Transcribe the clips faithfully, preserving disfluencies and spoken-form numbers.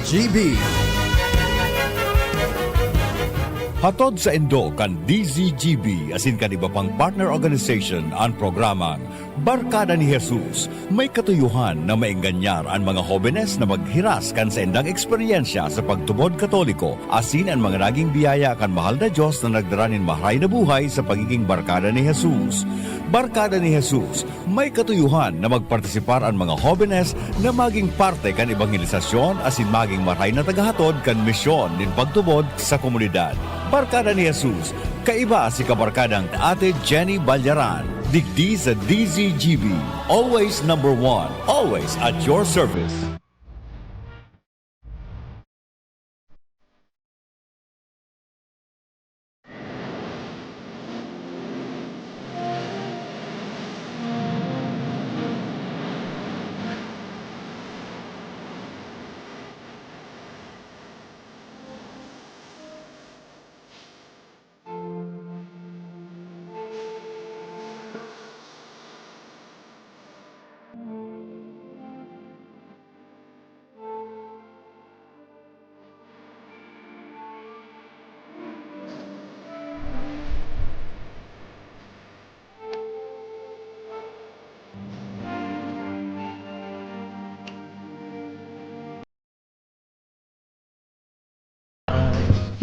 G B. Hatod saindo kan D Z G B asin kan iba pang partner organization an programang Barkada ni Jesus. May katuyohan na maenganyar an mga hobenes na maghiras kan saindang eksperyensya sa pagtubod Katoliko asin an mga naging biyaya kan mahal na Dios na nagdara nin mahay na buhay sa pagiging barkada ni Jesus. Barkada ni Jesus, may katuyohan na magpartisipar an mga hobenes na maging parte kan ebangelisasyon asin maging maray na tagahatod kan misyon nin pagtubod sa komunidad. Barkada ni Jesus, kaiba si kabarkadang Ate Jenny Balyaran, digdi sa D Z G B. Always number one, always at your service.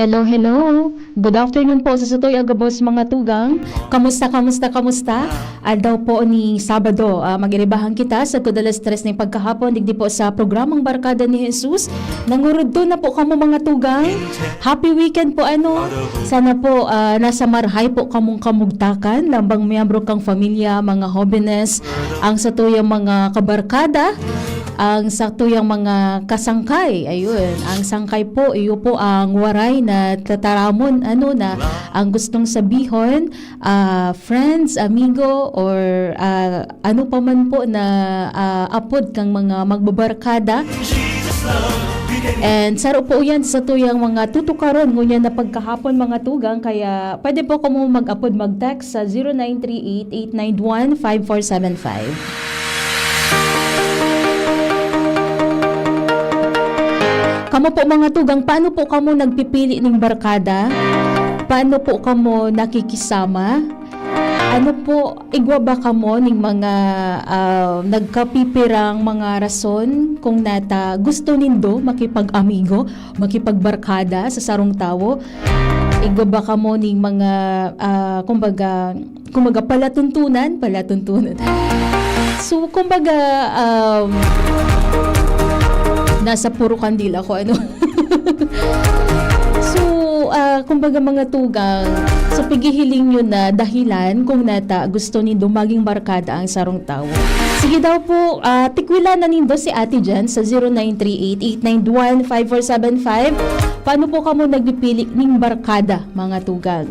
Hello, hello. Good afternoon po sa satoy a gabos, mga tugang. Kamusta, kamusta, kamusta? Aldaw po ni Sabado, ah, mag-iribahan kita sagkod alas tres ning pagkahapon, digdi po sa programang Barkada ni Jesus. Nangurudto na po kamo, mga tugang. Happy weekend po, ano? Sana po, ah, nasa marahay po kamong kamugtakan, lambang miyembro kang pamilya, mga hobenes, ang satuyang mga kabarkada, ang satuyang mga kasangkay. Ayun, ang sangkay po, iyo po ang waray na tataramon, ano, na ang gustong sabihon, ah, friends, amigo, or, ah, ano pa man po na, ah, apod kang mga magbabarkada. And saro po yan sa tuyang mga tutukaron ngunyan na pagkahapon, mga tugang, kaya pwede po kamo mag-apod, mag-text sa zero nine three eight eight nine one five four seven five. Kamo po, mga tugang, paano po kamo nagpipili ning barkada? Paano po kamo nakikisama? Ano po, igwa ba kamo ning mga, ah, nagkapipirang mga rason kung nata gusto nindo makipag-amigo, makipagbarkada sa sarong tawo? Igwa ba kamo ning mga, ah, kumbaga, kumbaga, palatuntunan, palatuntunan. So, kumbaga, um, nasa puro kandila ko, ano. So, ah, kumbaga, mga tugang, so, pighihiling nyo na dahilan kung nata gusto nindo maging barkada ang sarong tawo. Sige daw po, ah, tikwilan na nindo si Ate Jen sa zero nine three eight eight nine one five four seven five. Paano po kamo nagpipili ning barkada, mga tugang?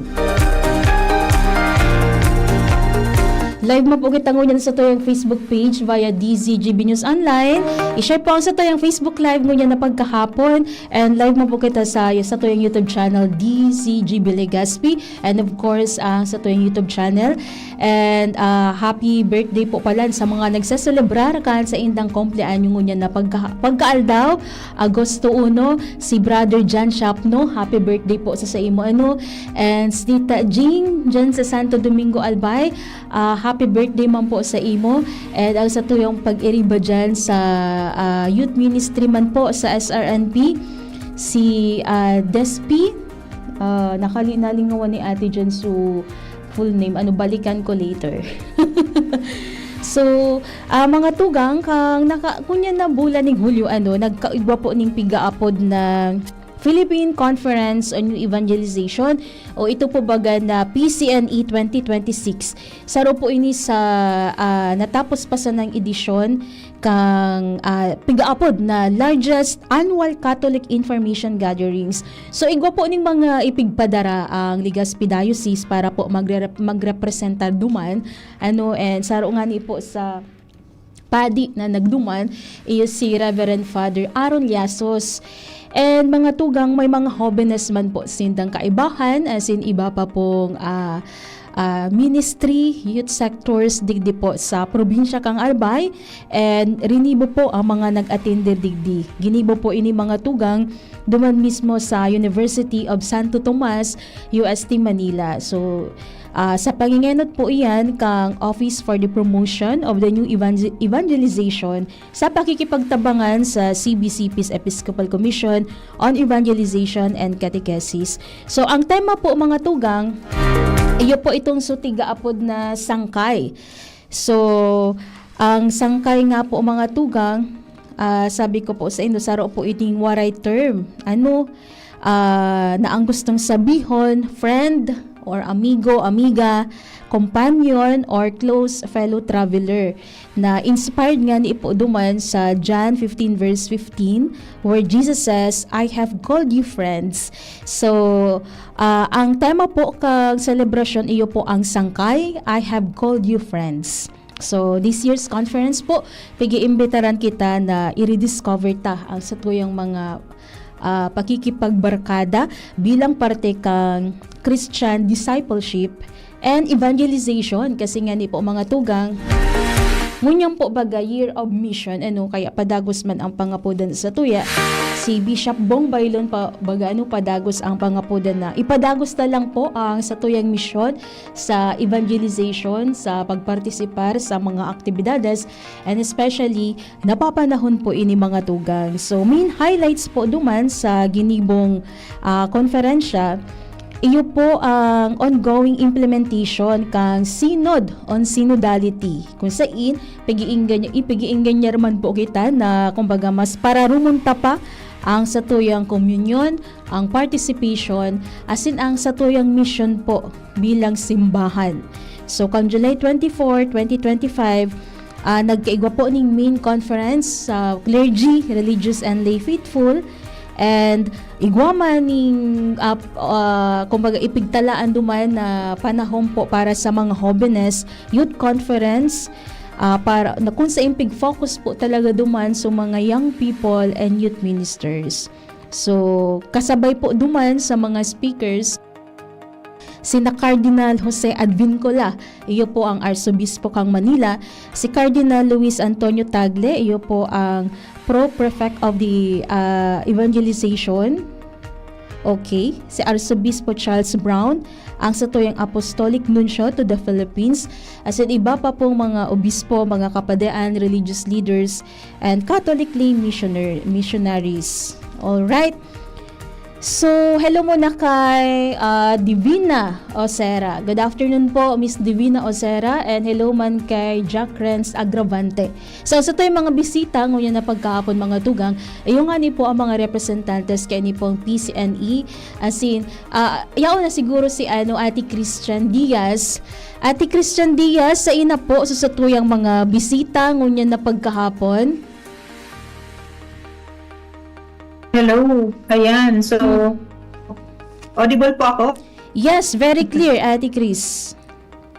Live man po kita ngunyan sa tuyang Facebook page via D Z G B News Online. I-share po ang sa tuyang Facebook Live ngunyan na pagkahapon. And live man po kita sa, sa tuyang YouTube channel, D Z G B Legazpi. And of course, ang sa tuyang YouTube channel. And, ah, happy birthday po pala sa mga nagseselebrar kan saindang kumpleanyo ngunyan na pagka-, pagkaaldaw, Agosto uno, si Brother John Shapno. Happy birthday po sa, sa imo, ano. And si Tita Jing, dyan sa Santo Domingo, Albay. Ah, happy birthday man po sa imo. And ang sa tuyang pag-iriba dyan sa, ah, youth ministry man po sa S R N P, si, ah, Despi. Ah, nakali-, nalingawan ni Ate Jen, so full name. Ano, balikan ko later. So, ah, mga tugang, kang naka-, kunya na bulan ning Hulyo, ano, nagkaigwa po ning pigaapod na Philippine Conference on New Evangelization, o ito po baga na P C N E twenty twenty-six. Saro po ini sa, ah, natapos pa sanang edisyon kang, ah, pigaapod na largest annual Catholic Information Gatherings. So, igwa po ning mga ipigpadara ang Legazpi Diocese para po magre-, magrepresentar duman, ano, and saro ngani po sa padi na nagduman iyo si Reverend Father Aaron Llasos. And mga tugang, may mga hobenes man po sindang kaibahan, as in iba pa pong, ah, ah, ministry, youth sectors digdi po sa probinsya kan Albay, and rinibo po ang mga nag-atender digdi. Ginibo po ini mga tugang duman mismo sa University of Santo Tomas, U S T Manila. So, ah, sa pangingenot po iyan kang Office for the Promotion of the New Evangel- Evangelization sa pakikipagtabangan sa C B C Peace Episcopal Commission on Evangelization and Catechesis. So, ang tema po, mga tugang, iyo po itong suti gaapod na sangkay. So, ang sangkay nga po, mga tugang, ah, sabi ko po sa inyo, saro po iting waray term. Ano? Ah, na ang gustong sabihon, friend or amigo, amiga, companion, or close fellow traveler. Na inspired nga ni po duman sa John fifteen verse fifteen, where Jesus says, "I have called you friends." So, ah, ang tema po kang selebrasyon iyo po ang sangkay, "I have called you friends." So, this year's conference po, pag-iimbitaran kita na i-rediscover ta ang satuyang mga, ah, pakikipagbarkada bilang parte kang Christian discipleship and evangelization, kasi nga ni po, mga tugang, ngunyan po, baga, year of mission, ano, kaya padagos man ang pangapodan sa tuya. Si Bishop Bong Baylon pa, baga, ano, padagos ang pangapodan na ipadagos na lang po ang satuyang misyon sa evangelization, sa pagpartisipar sa mga aktibidades, and especially napapanahon po ini, mga tugang. So, main highlights po duman sa ginibong, ah, konferensya, iyo po ang ongoing implementation kang Synod on Synodality, kung sain pag-iinggan, ipag-iinggan niya man po kita na, kumbaga, mas pararumunta pa ang satuyang komunyon, ang participation, asin ang satuyang misyon po bilang simbahan. So, kan July twenty-four, twenty twenty-five, ah, nagkaigwa po ning main conference sa clergy, religious, and lay faithful. And igwa man ning, ah, ah, kumbaga, ipigtalaan duman na panahon po para sa mga hobenes, youth conference, ah, para, na kung sa impig focus po talaga duman sa mga young people and youth ministers. So, kasabay po duman sa mga speakers, sina Cardinal Jose Advincula, iyo po ang Arsobispo kang Manila, si Cardinal Luis Antonio Tagle, iyo po ang Pro-Prefect of the, ah, Evangelization. Okay, si Arsobispo Charles Brown, ang satuyang Apostolic Nuncio to the Philippines, asin iba pa pong mga obispo, mga kapadean, religious leaders, and Catholic lay missioner-, missionaries. All right. So, hello muna kay, ah, Divina Osera. Good afternoon po, Miss Divina Osera, and hello man kay Jack Renz Agravante. So, satuyang mga bisita ngunyan na pagkahapon, mga tugang, iyo ngani po ang mga representantes kaini pong P C N E, asin, ah, yaon na siguro si, ano, Ate Christian Diaz. Ate Christian Diaz, saina po sa satuyang mga bisita ngunyan na pagkahapon. Hello. Ayan. So, audible po ako? Yes, very clear, Ate Chris.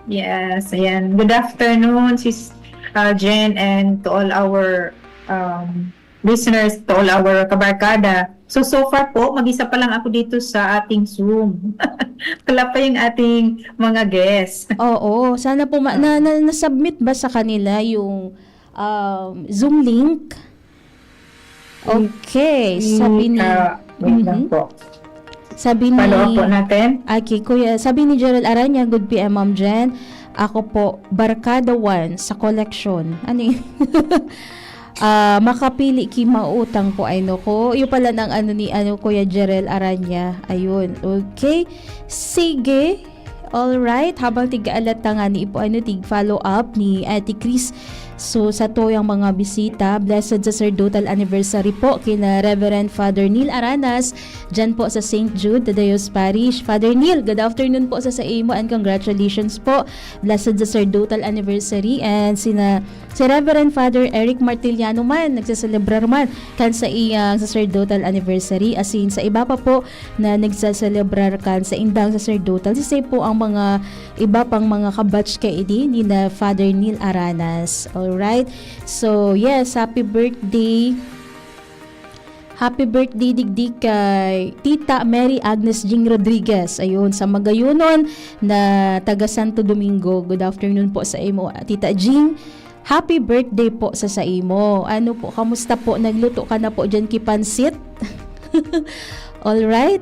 Yes, ayan. Good afternoon, Sis, uh, Jen, and to all our, um, listeners, to all our kabarkada. So, so far po, mag-isa pa lang ako dito sa ating Zoom. Wala pa yung ating mga guests. Oo, sana po ma- na, na, na-submit ba sa kanila yung, um, Zoom link? Okay, sabi ni Ah, wait lang Mhm. po. Sabi ni Follow up po natin. Okay, Kuya, sabi ni Gerald Aranya, "Good P M, Ma'am Jen. Ako po, Barkada one sa koleksyon." Ano yun? Ah, makapili ki mautang po ay no ko. Iyo pala ng ano ni, ano, Kuya Gerald Aranya. Ayun. Okay. Sige. All right. Habang tig-aalat na nga ni ipo, ano, tig follow up ni Ate Chris. So, satuyang mga bisita, blessed sacerdotal anniversary po kina Reverend Father Neil Aranas, dyan po sa Saint Jude, Tadayos Parish. Father Neil, good afternoon po sa, sa imo and congratulations po. Blessed sacerdotal anniversary. And sina, si Reverend Father Eric Martiliano man, nagseselebrar man kan sa iyang sacerdotal anniversary. Asin sa iba pa po na nagseselebrar kan sa indang sacerdotal. Sisay po ang mga iba pang mga kabatch kaini ni na Father Neil Aranas. Alright? So, yes, happy birthday. Happy birthday digdi kay Tita Mary Agnes Jing Rodriguez. Ayun, sa Magayonon na taga Santo Domingo. Good afternoon po sa imo, Tita Jing. Happy birthday po sa saimo. Ano po, kamusta po? Nagluto ka na po diyan ki pansit? All right.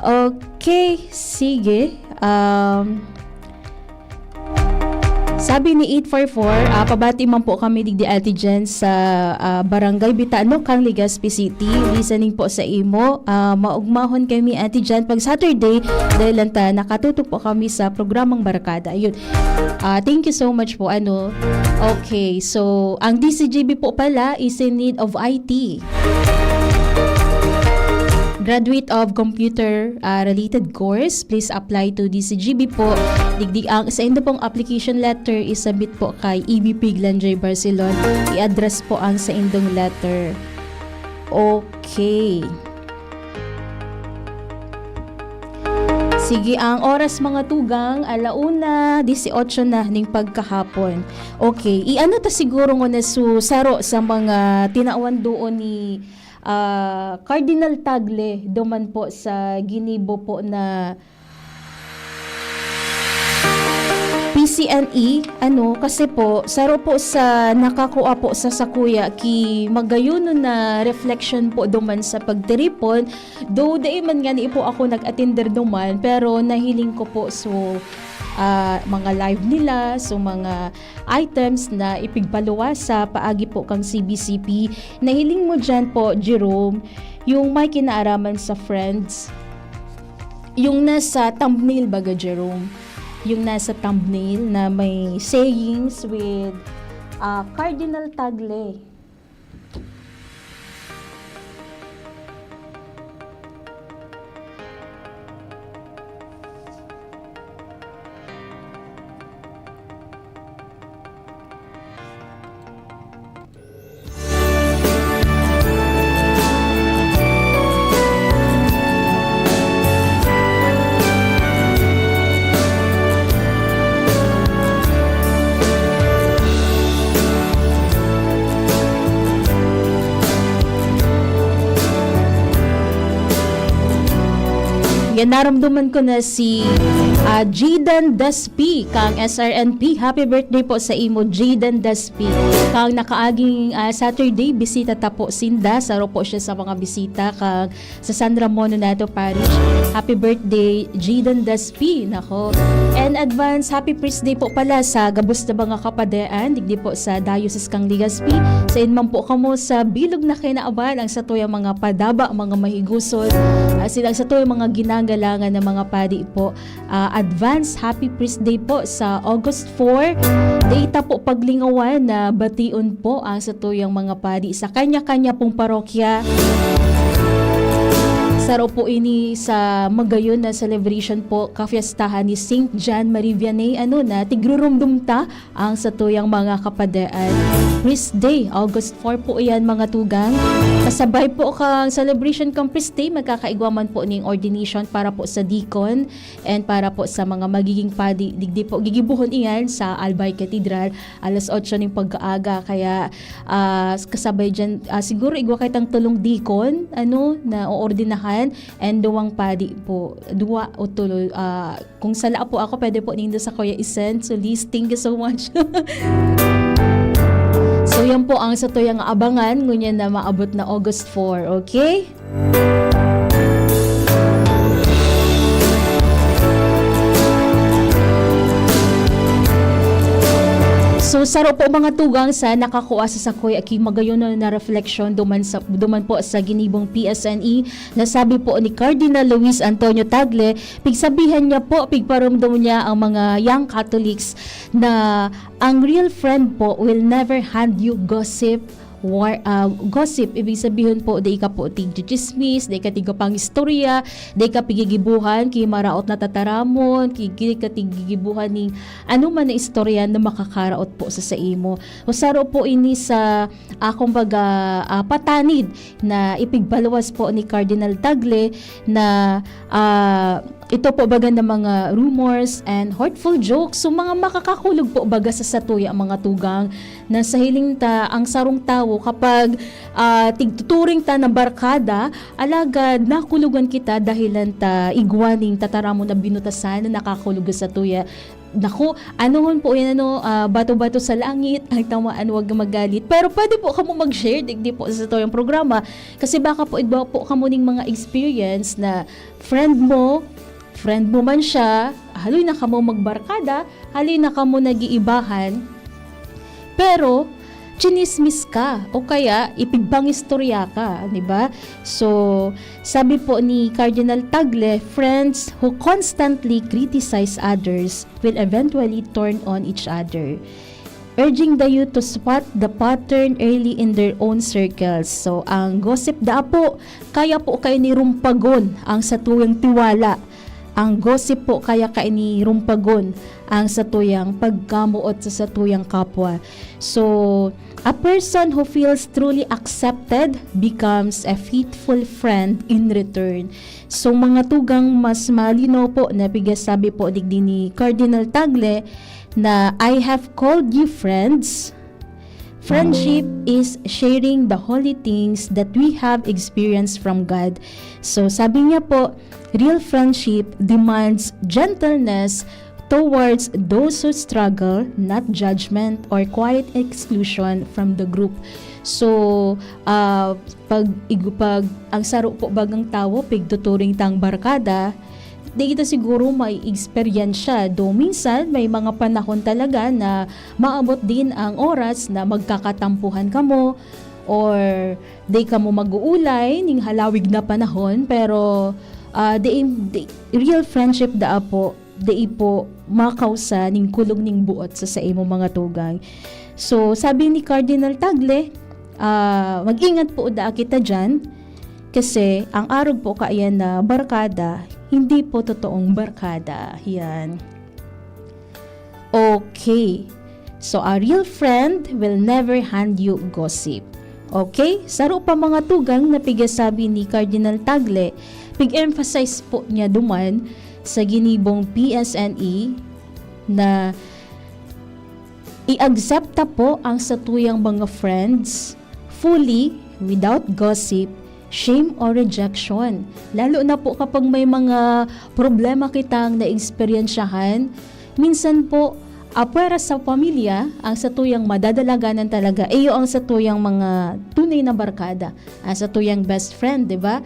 Okay, sige. Um, sabi ni eight four four, ah, pabati man po kami digdi, Ate Jen, sa, ah, Barangay Bitano, kang Legazpi City. Listening po sa imo. Ah, maugmahon kami, Ate Jen, pag Saturday, dahil lang ta, nakatutok po kami sa programang Barkada. Ayun. Ah, thank you so much po, ano. Okay, so, ang D C G B po pala is in need of I T. Graduate of computer, ah, related course, please apply to D C G B po. Digdi ang sa indo pong application letter, isubmit po kay E B P Glenn J Barcelon. I-address po ang sa indong letter. Okay. Sige, ang oras, mga tugang, ala una dieciocho na ning pagkahapon. Okay, i-ano ta siguro nguna su-, saro sa mga tinawan doon ni, ah, Cardinal Tagle duman po sa ginibo po na P C N E, ano, kasi po, saro po sa nakakua po sa sakuya ki magayonon na reflection po duman sa pagtiripon. Though, dai man ngani po ako nag-attender duman, pero nahiling ko po, so, ah, mga live nila, so, mga items na ipigpaluwas sa paagi po kang C B C P. Nahiling mo dyan po, Jerome, yung may kinaaraman sa friends, yung nasa thumbnail baga, Jerome? Yung nasa thumbnail na may sayings with, ah, Cardinal Tagle. Yan, naramdaman ko na si, ah, Jayden Daspi, kang S R N P. Happy birthday po sa imo, Jayden Daspi. Kang nakaaging, ah, Saturday, bisita ta po sinda. Saro po siya sa mga bisita kang sa San Ramon Nonato Parish. Happy birthday, Jayden Daspi. Nako. And advance, happy priest day po pala sa gabos na mga kapadean, digdi po sa Diocese kang Legazpi. Sain man po kamo sa bilog na kinaaban, ang satuyang mga padaba, mga mahigusod, ah, sila ang satuyang mga ginagalangan ng mga padi po. Ah, advance happy priest day po sa August four. Dai ta po paglingawan na bation po ang satuyang mga padi sa kanya-kanya pong parokya. Saro po ini sa magayon na celebration po, kafiestahan ni Saint John Marie Vianney, ano, na tigrurumdum ta ang satuyang mga kapadean. Priest Day, August four po iyan, mga tugang. Kasabay po kang celebration kang Priest Day, magkakaigwa man po ning ordination para po sa deacon and para po sa mga magiging padi. Digdi po, gigibuhon iyan sa Albay Cathedral, alas otso ning pagkaaga. Kaya, ah, kasabay dyan, ah, siguro igwa kitang tulong deacon, ano, na oordinahan, and duwang padi po, duwa o tulo, ah, kung sala po ako, pwede po nindo sa kuya i-send. So, Liz, thank you so much. So, yan po ang satuyang abangan, ngunyan na maabot na August four, okay? So, saro po, mga tugang, sa nakakua sa sakoy aki magayon na refleksyon duman sa, duman po sa ginibong P S N E, nasabi po ni Cardinal Luis Antonio Tagle, pigsabihan niya po, pigparumdom niya ang mga young Catholics na ang real friend po will never hand you gossip, war, ah, gossip. Ibig sabihin po, di ka po tigchichismis, di ka tigpangistorya, di ka pigigibuhan ki maraot na tataramon, ki, di ka tigigibuhan ning ano man na istorya na makakaraot po sa saimo. O saro po ini sa, ah, kumbaga, ah, patanid na ipigpaluwas po ni Cardinal Tagle na, ah, Ito po baga na mga rumors and hurtful jokes, so mga makakakulog po baga sa satuya, mga tugang, na sa hiling ta, ang sarong tawo kapag, ah, tigtuturing ta na barkada, alagad nakulugan kita dahilan ta igwa ning tataramon na binutasan na nakakulog sa satuya. Naku, anohon po yan, ano, ah, bato-bato sa langit, ang tamaan, wag magalit. Pero pwede po kamo mag-share digdi po sa satuyang programa, kasi baka po igwa po kamo ning mga experience na friend mo, friend mo man siya, haloy na kamo magbarkada, haloy na kamo nag-iibahan, pero chinismis ka o kaya ipigpangistorya ka, di ba? So, sabi po ni Cardinal Tagle, "Friends who constantly criticize others will eventually turn on each other, urging the youth to spot the pattern early in their own circles." So, ang gossip daa po, kaya po kaini rumpagon ang satuyang tiwala. Ang gossip po, kaya kaini rumpagon ang satuyang pagkamoot sa satuyang kapwa. So, a person who feels truly accepted becomes a faithful friend in return. So, mga tugang, mas malinaw po na pigasabi po digdi ni Cardinal Tagle na, "I have called you friends." Friendship is sharing the holy things that we have experienced from God. So, sabi niya po, "Real friendship demands gentleness towards those who struggle, not judgment or quiet exclusion from the group." So, ah, pag igu-, pag ang saro po bagang tawo pigtuturing tang barkada, di kita siguro may eksperyensya. Though minsan, may mga panahon talaga na maabot din ang oras na magkakatampuhan kamo or di kamo mag-uulay ning halawig na panahon, pero, ah, the, the real friendship daa po, dai po makausa ning kulog ning buot sa saimo, mga tugang. So, sabi ni Cardinal Tagle, ah, mag-ingat po daa kita diyan, kasi ang arog po kaiyan na barkada, hindi po totoong barkada. Yan. Okay. So, a real friend will never hand you gossip. Okay? Saro pa, mga tugang, na pigasabi ni Cardinal Tagle, pig-emphasize po niya duman sa ginibong P S N E na i-accept ta po ang satuyang mga friends fully, without gossip, shame, or rejection. Lalo na po kapag may mga problema kitang naeksperyensyahan, minsan po, apwera sa pamilya, ang satuyang madadalaganan talaga, iyo ang satuyang mga tunay na barkada, ang satuyang best friend, di ba?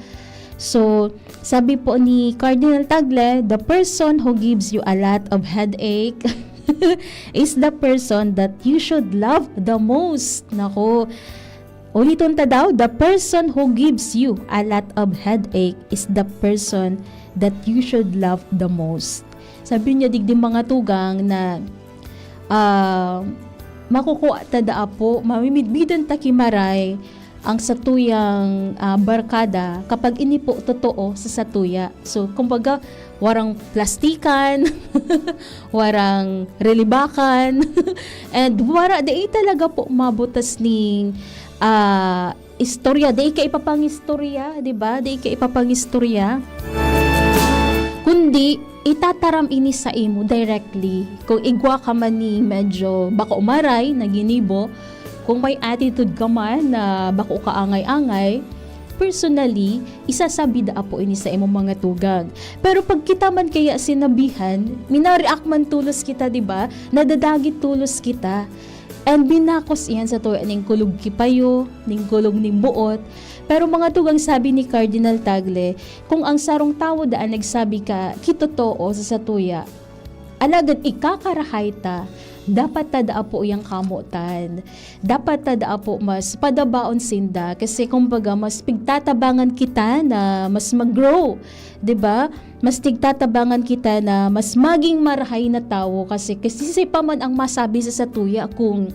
So, sabi po ni Cardinal Tagle, "The person who gives you a lot of headache is the person that you should love the most." Nako, uliton ta daw, "The person who gives you a lot of headache is the person that you should love the most." Sabi niya, digdi, mga tugang, na, ah, makukuha ta daa po, mamimidbidan ta ki maray ang satuyang, ah, barkada kapag ini po totoo sa satuya. So, kumbaga, warang plastikan, warang relibakan, and wara, dai talaga po mabutas ning, ah, istorya. Dai ka ipapangistorya, di ba? Dai ka ipapangistorya. Kundi, itataram ini sa imo directly. Kung igwa ka man ni medyo bako maray na ginibo, kung may attitude ka man na bako kaangay-angay, personally, isasabi daa po ini sa imong mga tugang. Pero pag kita man kaya sinabihan, mina-react man tolos kita, di ba? Nadadagit tolos kita. And binakos iyan sa tuya ning kulog ki payo, ning kulog ning buot. Pero, mga tugang, sabi ni Cardinal Tagle, kung ang sarong tawo daan nagsabi ka ki totoo sa satuya, alagad ikakarahay ta, dapat ta daa po iyang kamotan. Dapat ta daa po mas padabaon sinda, kasi kumbaga mas pigtatabangan kita na mas mag-grow, 'di ba? Mas tigtatabangan kita na mas maging marahay na tawo, kasi, kasi siisay pa man ang masabi sa satuya kung,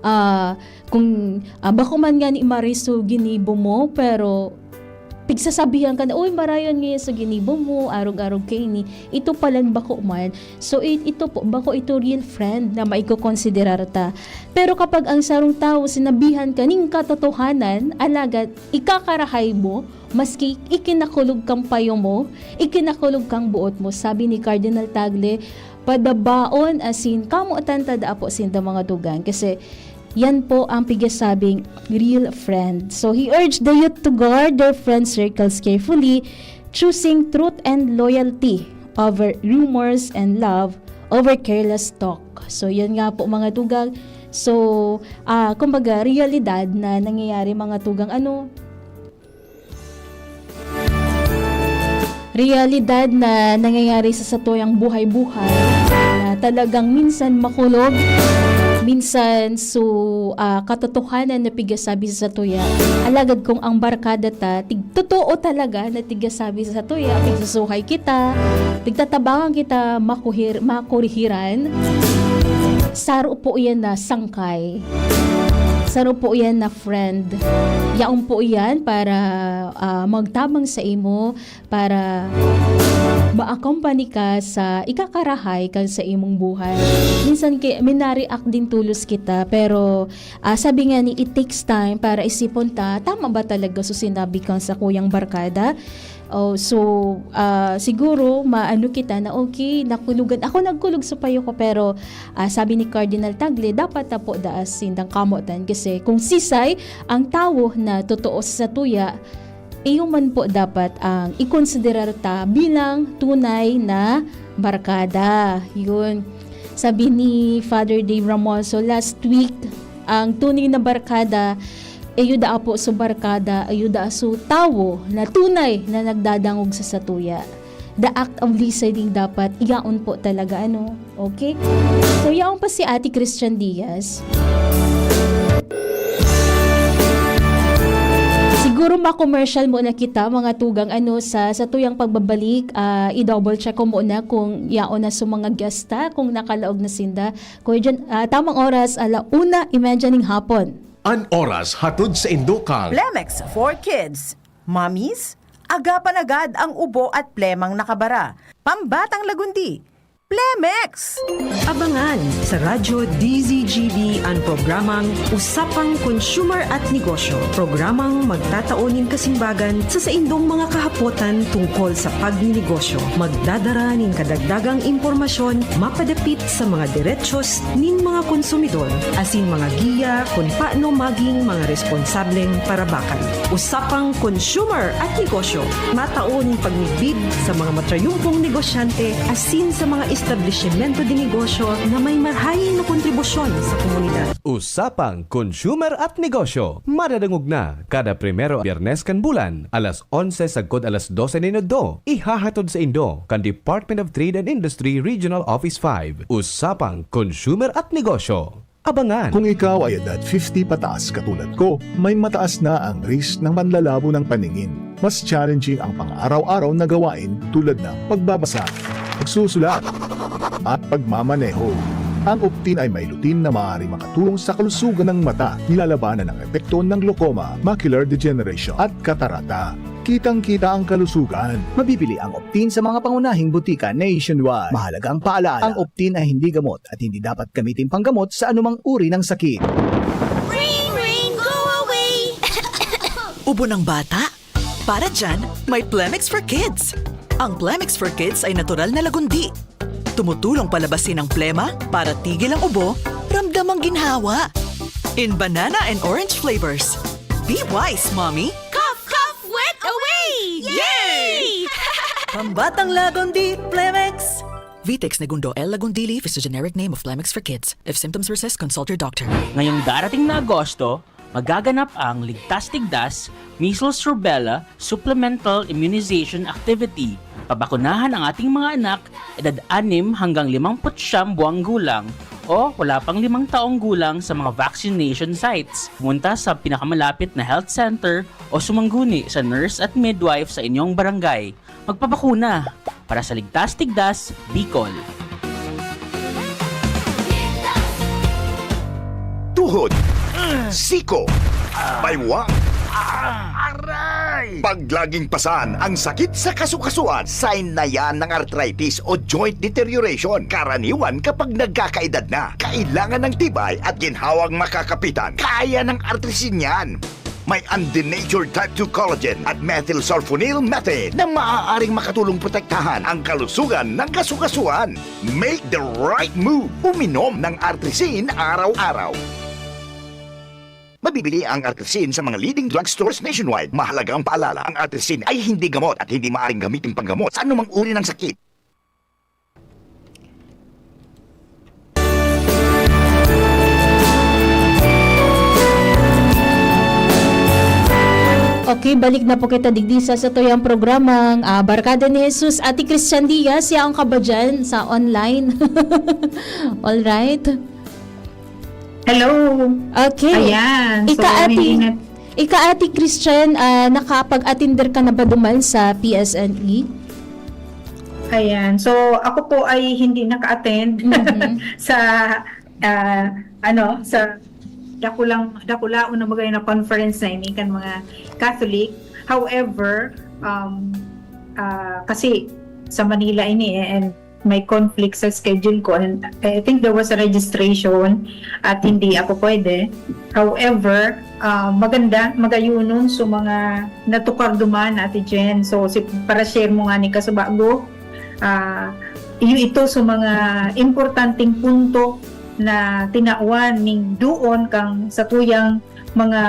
ah, kung, ah, bako man ngani maray so ginibo mo, pero pigsasabihan ka na, "Uy, marayon ngayon sa ginibo mo, arog-arog kaini." Ito palan bako man. So, i-, ito po, bako ito real friend na maikokonsiderar ta. Pero kapag ang sarong tawo sinabihan ka ning katotohanan, alagad ikakarahay mo, maski ikinakulog kang payo mo, ikinakulog kang buot mo, sabi ni Cardinal Tagle, padabaon asin kamotan ta daa po sinda mga tugang. Kasi yan po ang pigasabing real friend. So, he urged the youth to guard their friend circles carefully, choosing truth and loyalty over rumors and love over careless talk. So, yan nga po, mga tugang. So, ah, kumbaga, realidad na nangyayari, mga tugang, ano, realidad na nangyayari sa satuyang buhay-buhay na talagang minsan makulog, minsan so, ah, katotohanan na pigasabi sa satuya. Alagad kung ang barkada ta, tig-, totoo talaga na tigasabi sa satuya, pigsusuhay kita, pigtatabangan kita, makuhir-, makurihiran, saro po yan na sangkay. Saro po yan na friend. Yaon po yan para, ah, magtabang sa imo, para ma-accompany ka sa ikakarahay kan sa imong buhay. Minsan ki-, mina-react din tolos kita, pero, ah, sabi nga ni, it takes time para isipon ta, tama ba talaga so sinabi kan sakuyang barkada? Oh, so, ah, siguro maano kita na, "Okay, nakulugan." Ako nagkulog sa payo ko, pero, ah, sabi ni Cardinal Tagle, dapat na po daa sindang kamotan. Kasi kung sisay ang tawo na totoo sa satuya, iyo man po dapat ang ikonsiderar ta bilang tunay na barkada. Yun. Sabi ni Father Dave Ramoso, last week, ang tunay na barkada, iyo daa po so barkada, iyo daa so tawo na tunay na nagdadangog sa satuya. The act of listening dapat, iyaon po talaga, ano? Okay? So, yaon pa si Ate Christian Diaz. Siguro ma-commercial muna kita, mga tugang, ano, sa, sa tuyang pagbabalik, ah, i-double check ko muna kung yaon na sa mga guest ta, kung nakalaog na sinda. Kuya John, ah, tamang oras, ala una imedya ning hapon. An oras hatod sa indo kan Plemex for Kids. Mommies, agapan agad ang ubo at plemang nakabara. Pambatang lagundi, Plemex! Abangan sa Radyo D Z G B an programang Usapang Consumer at Negosyo, programang magtatao nin kasimbagan sa saindong mga kahapotan tungkol sa pagninegosyo. Magdadara nin kadagdagang impormasyon mapadapit sa mga derechos nin mga konsumidor, asin mga giya kun paano maging mga responsableng parabakan. Usapang Consumer at Negosyo, matao nin pagmidbid sa mga matrayumpong negosyante asin sa mga establisimento de negosyo na may marahay na kontribusyon sa komunidad. Usapang Consumer at Negosyo, madadangog na kada primero Biyernes kan bulan, alas onse sagkod alas dose nin udto. Ihahatod sa indo kan Department of Trade and Industry Regional Office five. Usapang Consumer at Negosyo. Abangan! Kung ikaw ay edad fifty pataas katulad ko, may mataas na ang risk ng panlalabo ng paningin. Mas challenging ang pang-araw-araw na gawain tulad ng pagbabasa, pagsusulat, at pagmamaneho. Ang Optin ay may lutein na maaaring makatulong sa kalusugan ng mata, nilalabanan ang epekto ng glaucoma, macular degeneration, at katarata. Kitang-kita ang kalusugan. Mabibili ang Optin sa mga pangunahing butika nationwide. Mahalagang paalala, ang Optin ay hindi gamot at hindi dapat gamitin panggamot sa anumang uri ng sakit. Ring, ring, go away! Ubo ng bata? Para dyan, may Plemex for Kids. Ang Plemex for Kids ay natural na lagundi. Tumutulong palabasin ang plema para tigil ang ubo, ramdam ang ginhawa. In banana and orange flavors. Be wise, mommy! Cough, cough, wet away! Yay! Pambatang lagundi, Plemex! Vitex Negundo L. Lagundili is the generic name of Plemex for kids. If symptoms persist, consult your doctor. Ngayong darating na Agosto, magaganap ang Ligtas Tigdas, Measles Rubella Supplemental Immunization Activity. Pabakunahan ang ating mga anak, edad anim hanggang limampu't siyam buwang gulang o wala pang limang taong gulang sa mga vaccination sites. Pumunta sa pinakamalapit na health center o sumangguni sa nurse at midwife sa inyong barangay. Magpabakuna para sa Ligtas Tigdas, Bicol. Tuhod, siko, baywang, aray, Pag laging pasan ang sakit sa kasukasuan, sign na yan ng arthritis o joint deterioration. Karaniwan kapag nagkakaedad na, kailangan ng tibay at ginhawang makakapitan. Kaya ng Artrisin yan. May undenatured type two collagen at methylsulfonyl methane na maaaring makatulong protektahan ang kalusugan ng kasukasuan. Make the right move. Uminom ng Artrisin araw-araw. Mabibili ang Artrisin sa mga leading drugstores nationwide. Mahalagang paalala, ang Artrisin ay hindi gamot at hindi maaaring gamitin panggamot sa anumang uri ng sakit. Okay, balik na po kita digdi sa satuyang programang, ah, Barkada ni Jesus. Ate Christian Diaz, yaon ka ba dyan sa online? All right. Hello. Okay. Ayan. So, Ika, Ate, hindi na, ika, Ate Christian, ah, nakapag-attender ka na ba duman sa P S N E? Ayan. So, ako po ay hindi naka-attend Mhm. sa, ah, ano, sa dakulang, dakulaon na bagay na conference na ini kan mga Catholic. However, um, ah, kasi sa Manila ini eh, and may conflict sa schedule ko, and I think there was a registration at hindi ako pwede. However, ah, maganda, magayunon sa mga natukar duman, Ate Jen. So, si, para share mo nga ni Kasubago, ah, iyo ito sa mga importanteng punto na tinawan ning duon kang satuyang mga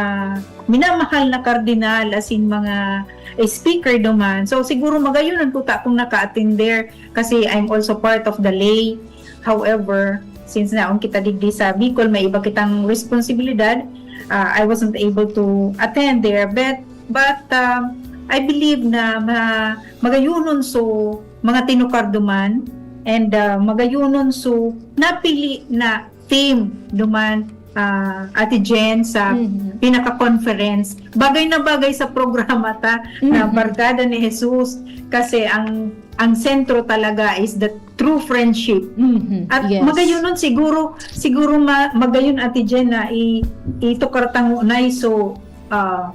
minamahal na kardinal, as in mga, eh, speaker duman. So, siguro magayunon po ta kung naka-attender kasi I'm also part of the lay. However, since naon kita digdi sa Bicol, may iba kitang responsibilidad. Ah, I wasn't able to attend there, but, but, um, I believe na ma-, magayunon so mga tinukar duman, and, ah, magayunon so napili na theme duman, ah, Ate Jen, sa Mhm. pinaka-conference. Bagay na bagay sa programa ta na Mhm. Barkada ni Jesus, kasi ang, ang sentro talaga is the true friendship. Mhm. At Yes. magayunon siguro, siguro ma-, magayon, Ate Jen, na i-, itukar tang unay so, ah,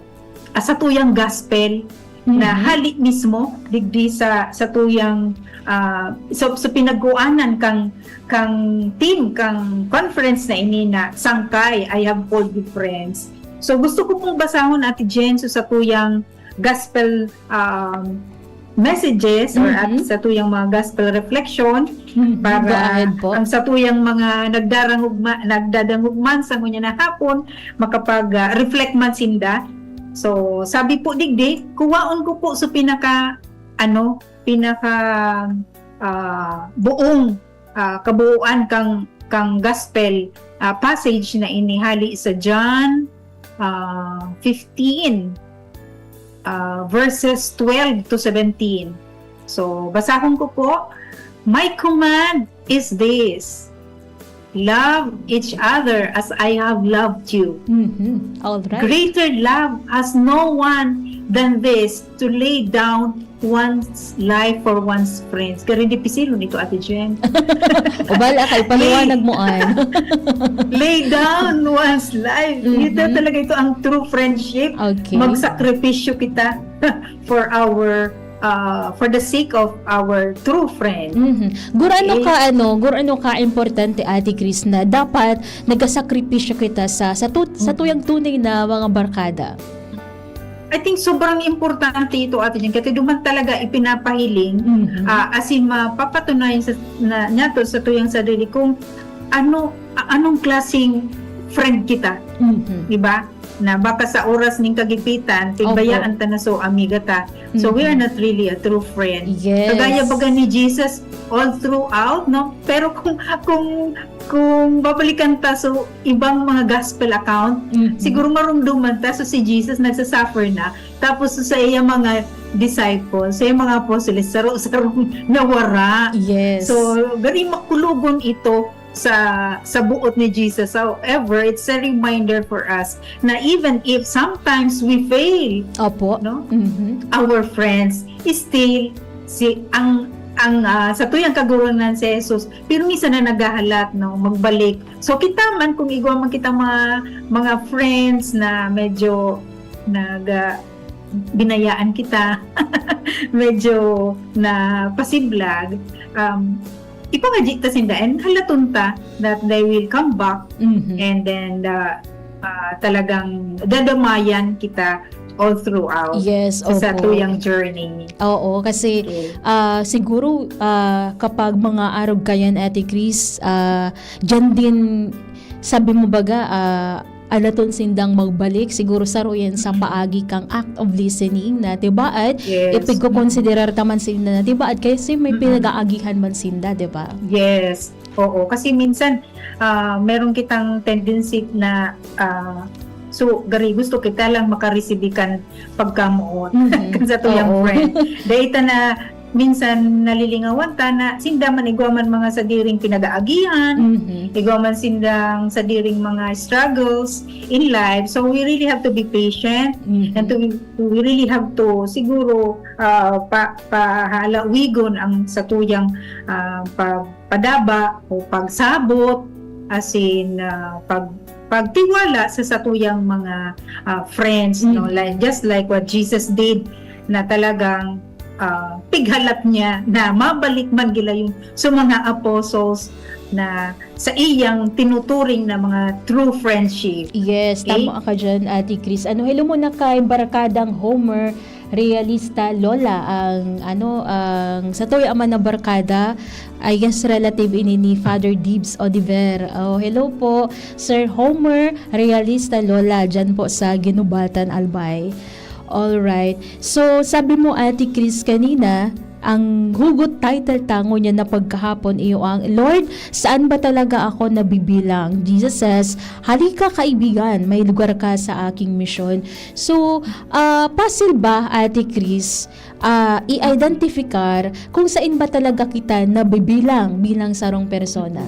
ah, satuyang gospel na Mhm. hali mismo digdi sa, satuyang, ah, so, so pinagkuanan kang, kang team, kang conference na ini na Sangkay, I Have Called You Friends. So, gusto ko pong basahon, Ate Jen, so satuyang gospel, um, messages or at Mhm. satuyang mga gospel reflection Mhm. para Go ahead po. ang satuyang mga nagdarangog ma-, nagdadangog man sa ngunyan na hapon, makapag, ah, reflect man sinda. So, sabi po digdi, kuwaon ko po sa pinaka, ano, pinaka, ah, buong, ah, kabuuan kang, kang gospel, ah, passage na ini hali sa John, ah, fifteen, ah, verses twelve to seventeen. So, basahon ko po, "My command is this, love each other as I have loved you. Mhm. All right. Greater love has no one than this, to lay down one's life for one's friends." Garo dipisil nito, Ate Jen. O bala ka, ipaliwanag mo an. Lay down one's life. Mhm. Ito talaga, ito ang true friendship. Okay. Magsakripisyo kita for our, uh, for the sake of our true friend. Mhm. Gurano Eh, ka, ano, gurano ka importante, Ate Chris, na dapat nagasakripisyo kita sa, sa tu-, sa Mhm. tuyang tunay na mga barkada? I think sobrang importante ito, Ate Jen, kasi duman talaga ipinapahiling, Mhm. ah, as in, mapapatunayan sa, na, nato sa tuyang sarili kung ano, a-, anong klaseng friend kita, Mhm. di ba? Na baka sa oras ning kagipitan, Opo. pigbayaan ta na so amiga ta. So, we are Mhm. not really a true friend. Yes. Kagaya baga ni Jesus, all throughout, no? Pero kung, kung, kung babalikan ta so ibang mga gospel account, Mhm. siguro marumduman ta, so si Jesus nagsasuffer na, tapos sa iyang mga disciples, sa iyang mga apostoles, saro-sarong nawara. Yes. So, very makulogon ito sa, sa buot ni Jesus. However, it's a reminder for us na even if sometimes we fail, Opo. no? Mhm. Our friends, still, si, ang, ang, ah, sa tuyang kagurangnan si Jesus, pero minsan na naghahalat, no? Magbalik. So, kita man kung igwa man kita mga, mga friends na medyo nag, ah, binayaan kita, medyo napasiblag, um, ipangadyi ta sinda and halaton ta that they will come back Mhm. and then uh, uh, talagang dadamayan kita all throughout Yes, sa, sa opo. tuyang journey. Oo, kasi Okay. ah, siguro ah, kapag mga arog kayan, Ate Chris, ah, dyan din, sabi mo baga, ah, alaton sindang magbalik, siguro saro yan sa paagi kang act of listening na tibaad, Yes. ipigkokonsiderar ta man sinda na tibaad, kasi may Mm-mm. pinag-aagihan man sinda, di ba? Yes. Oo. Kasi minsan, ah, meron kitang tendency na, ah, so, gari gusto kita lang makaresibi kan pagkamoot Mhm. kan sa tuyang Oo. friend. Dahil ta na minsan nalilingawan ta na sinda man igwa man mga sadiring pinag-aagihan, Mhm. igwa man sindang sadiring mga struggles in life. So we really have to be patient Mhm. and to, we really have to siguro ah, pa, pahalawigon ang satuyang ah, pa, padaba o pagsabot, as in ah, pag pagtiwala sa satuyang mga ah, friends, no, Mhm. like just like what Jesus did, na talagang ah, pighalat niya na mabalik man gila yung sa mga apostles na sa iyang tinuturing na mga true friendship. Yes, Okay? Tama ka dyan, Ate Chris. Ano, hello muna kay Barkadang Homer Realista Lola, ang ano, ang satoy ama na barkada, I guess relative ini ni Father Dibs Oliver. Oh, hello po, Sir Homer Realista Lola, dyan po sa Ginubatan, Albay. All right. So, sabi mo, Ate Chris, kanina, ang hugot title ta ngunyan na pagkahapon iyo ang, "Lord, saan ba talaga ako nabibilang?" Jesus says, "Halika, kaibigan, may lugar ka sa aking misyon." So, ah, pasil ba, Ate Chris, ah, i-identify kung saan ba talaga kita nabibilang bilang sarong persona?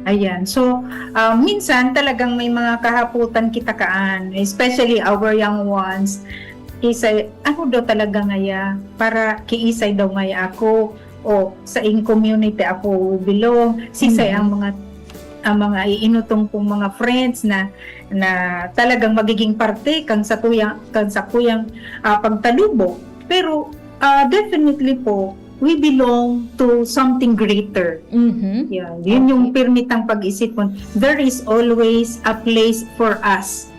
Ayan. So, ah, minsan talagang may mga kahaputan kita kaan, especially our young ones. Isay, ano daw talaga ngaya? Para kiisay daw ngaya ako? O sa in community ako belong? Sisay Mhm. ang mga ang mga iinutong kong mga friends na na talagang magiging parte kang satuyang kang sakuyang ah, pagtalubo. Pero ah, definitely po, we belong to something greater. Mhm. Yeah, yun yung pirmitang pag-isipon. There is always a place for us.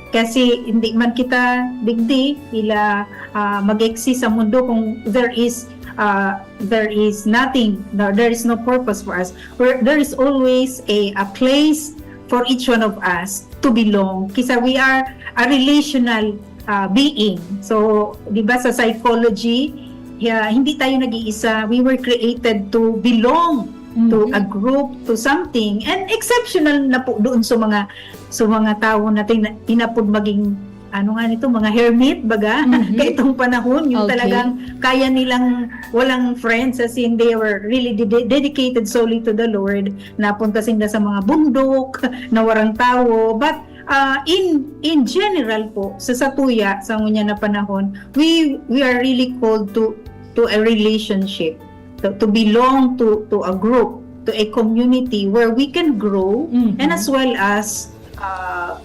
Kasi hindi man kita digdi ila ah, mag-exist sa mundo kung there is ah, there is nothing, no, there is no purpose for us. Where there is always a, a place for each one of us to belong. Kisa we are a relational ah, being. So, di ba sa psychology, yeah, hindi tayo nag-iisa. We were created to belong to Mhm. a group, to something. And exceptional na po doon sa mga sa mga tao natin na inapod maging ano nga nito, mga hermit, baga, Mhm. Kaitong panahon, yung Okay. talagang kaya nilang walang friends, as in they were really ded- dedicated solely to the Lord. Napunta sila sa mga bundok na warang tawo. But uh, in in general po, sa satuya, sa ngunyan na panahon, we we are really called to to a relationship, to, to belong to to a group, to a community where we can grow Mhm. and as well as uh,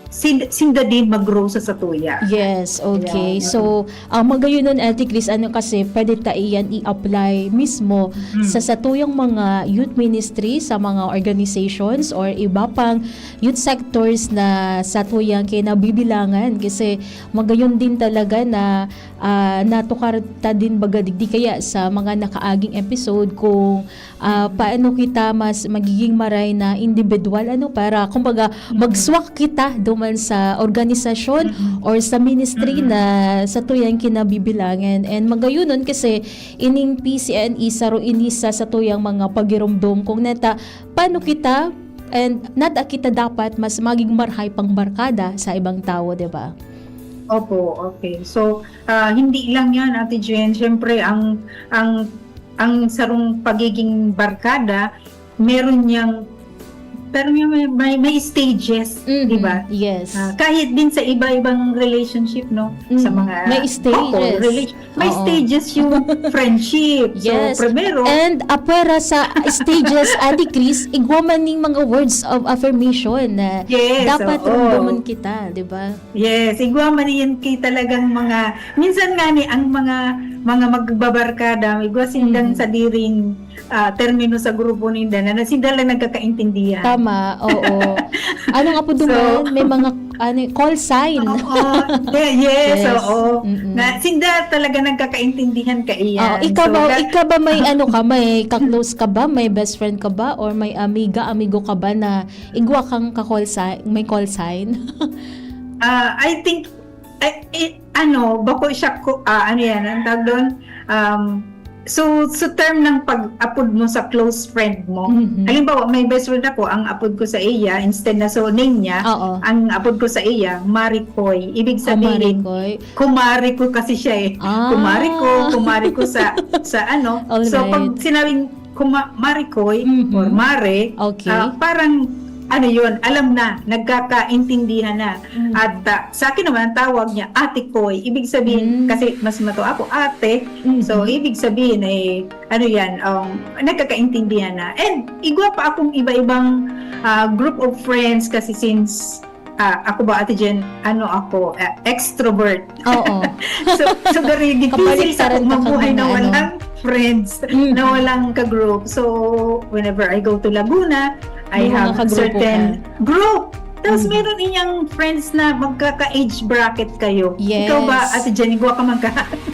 sin- sinda din mag-grow sa satuya. Yes, okay. Yeah. So, ang magayon nun, Ate Chris, ano kasi, pwede ta iyan i-apply mismo Mm. sa satuyang mga youth ministry, sa mga organizations, or iba pang youth sectors na satuyang kinabibilangan. Kasi magayon din talaga na ah, natukar ta din baga digdi kaya sa mga nakaaging episode kung ah, paano kita mas magiging maray na individual, ano, para kumbaga magswak kita duman sa organisasyon Mm-mm. or sa ministry Mm-mm. na satuyang kinabibilangan. And magayonon kasi ining P C N E saro ini sa satuyang mga pagiromdom kung neta paano kita and nada kita dapat mas maging marhay pang barkada sa ibang tawo, di ba? Opo, okay. So, ah, hindi lang yan, Ate Jen. Siyempre, ang, ang, ang sarong pagiging barkada, meron niyang pero may, may, may stages, Mhm. di ba? Yes. Ah, kahit din sa iba-ibang relationship, no? Sa Mhm. mga May stages. couple, rela- may Oo. stages yung friendship. So, Yes. primero, And apwera sa stages, Ate Chris, igwa man ning mga words of affirmation na Yes, dapat oo. ramdaman kita, di ba? Yes, igwa man yan kay talagang mga, minsan nga ni ang mga mga magbabarkada, igwa sindang Mhm. sadiring ah, termino sa grupo ninda na, na sinda lang nagkakaintindihan. Tama, oo. Anong apod So, duman? May mga ano, call sign. Oo, yeah, yes, Yes. oo. Mm-mm. Na, sinda talaga nagkakaintindihan kaiyan. Oh, ikaw So, ba, that- ikaw ba may ano ka, may ka-close ka ba, may best friend ka ba, or may amiga, amigo ka ba na igwa kang ka-call sign, may call sign? Ah, I think, eh, eh, ano, bako siya ko, ah, ano yan, ang tawag doon? Um, so, sa term ng pag-apod mo sa close friend mo, Mhm. halimbawa, may best friend ako, ang apod ko sa iya, instead na so name niya, Oo. ang apod ko sa iya, Maricoy. Ibig Ah, sabihin, Maricoy. kumari ko kasi siya eh. Ah. Kumari ko, kumari ko sa, sa ano. All So, pag right. sinabing kuma, Maricoy Mhm. or Mare, Okay. ah, parang, ano yun, alam na, nagkakaintindihan na. Mm. At ah, sa akin naman, ang tawag niya, Ate Koy. Ibig sabihin, Mm. kasi mas mato ako, ate. Mhm. So, ibig sabihin, eh, ano yan, um, nagkakaintindihan na. And igwa pa akong iba-ibang ah, group of friends kasi since ah, ako ba, Ate Jen, ano ako, ah, extrovert. Oo. So, so very difícil sa Kabaliktaran akong ka mabuhay kang na ano. Walang friends, Mhm. na walang ka-group. So, whenever I go to Laguna, I May mga have kagrupo certain group. Tapos Mhm. meron inyang friends na magkaka-age bracket kayo. Yes. Ikaw ba, Ate Jen, igwa ka man ka?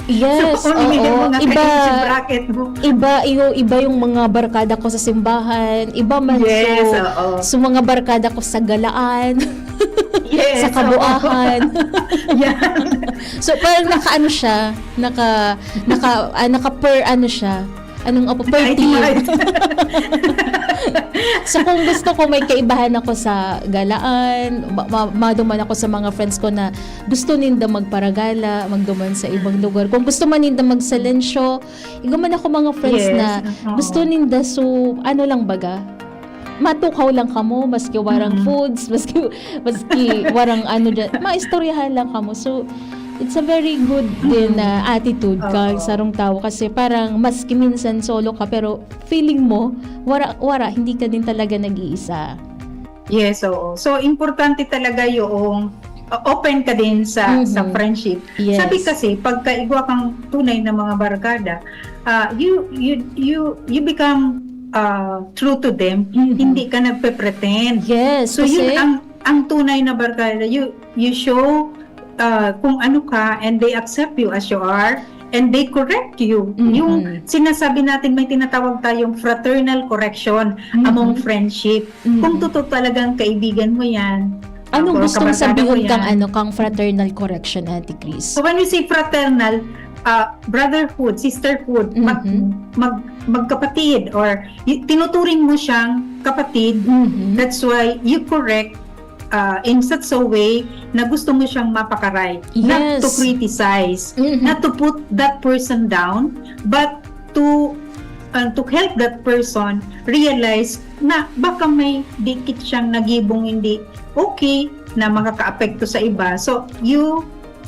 Yes, So, only oo. yung mga Iba, ka-age bracket mo. iba, iyo, iba yung mga barkada ko sa simbahan. Iba man Yes, so, oo. so mga barkada ko sa galaan, Yes, sa kabuahan. oo. Yan. So parang naka ano siya, naka naka ah, naka per ano siya. Anong apo per Ay, team. ay. So kung gusto ko may kaibahan ako sa galaan, ma- ma- maduman ako sa mga friends ko na gusto ninda magparagala, magduman sa ibang lugar. Kung gusto man ninda magsalensyo, igwa man ako mga friends Yes, na oo. gusto ninda so ano lang baga, matukaw lang kamo, maski warang Mm. foods, maski, maski warang ano dyan, maistoryahan lang kamo. So, it's a very good din na attitude ka Oo. sarong tao kasi parang maski minsan solo ka pero feeling mo, wara, wara, hindi ka din talaga nag-iisa. Yes, oo. So, importante talaga yung uh, open ka din sa sa Mhm. friendship. Yes. Sabi kasi, pagka igwa kang tunay na mga barkada, ah, you you you you become uh, true to them. Mhm. Hindi ka nagpe-pretend. Yes, So, yun kasi ang ang tunay na barkada. You you show uh, kung ano ka and they accept you as you are and they correct you. Mhm. Yung sinasabi natin, may tinatawag tayong fraternal correction Mhm. among friendship. Mhm. Kung totoo talagang kaibigan mo yan, Anong or gustong kabarkada mo sabihin kang yan, ano, kang fraternal correction, Ate Chris? So when we say fraternal, uh, brotherhood, sisterhood, mag, Mhm. mag, magkapatid, or y- tinuturing mo siyang kapatid, Mhm. that's why you correct uh, in such a way na gusto mo siyang mapakaray, not to Yes. criticize, Mhm. not to put that person down, but to uh, to help that person realize na baka may dikit siyang nagibong hindi okay na makakaapekto sa iba. So, you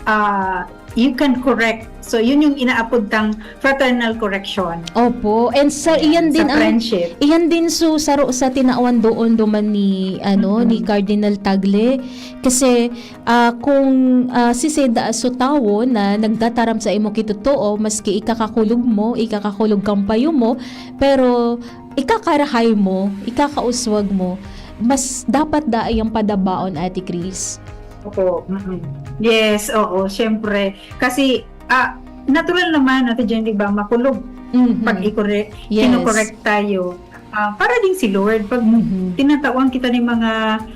uh, you can correct. So, yun yung inaapod tang fraternal correction. Opo. And sa iyan Sa din ang friendship. Iyan din so saro sa tinawan doon duman ni ano Mhm. ni Cardinal Tagle kasi ah, kung ah, siseda so tawo na nagtataram sa imo kitotoo maski ikakakulog mo, ikakakulog kang payo mo, pero ikakarahay mo, ikakauswag mo, mas dapat daay ang padabaon, Ate Chris. Opo. Mm-mm. Yes, oo, syempre. Kasi, ah, natural naman, Ate Jen, di ba, makulog Mhm. pag i-correct, Yes. kinokorek tayo. Ah, para din si Lord, pag Mhm. tinatawan kita ng mga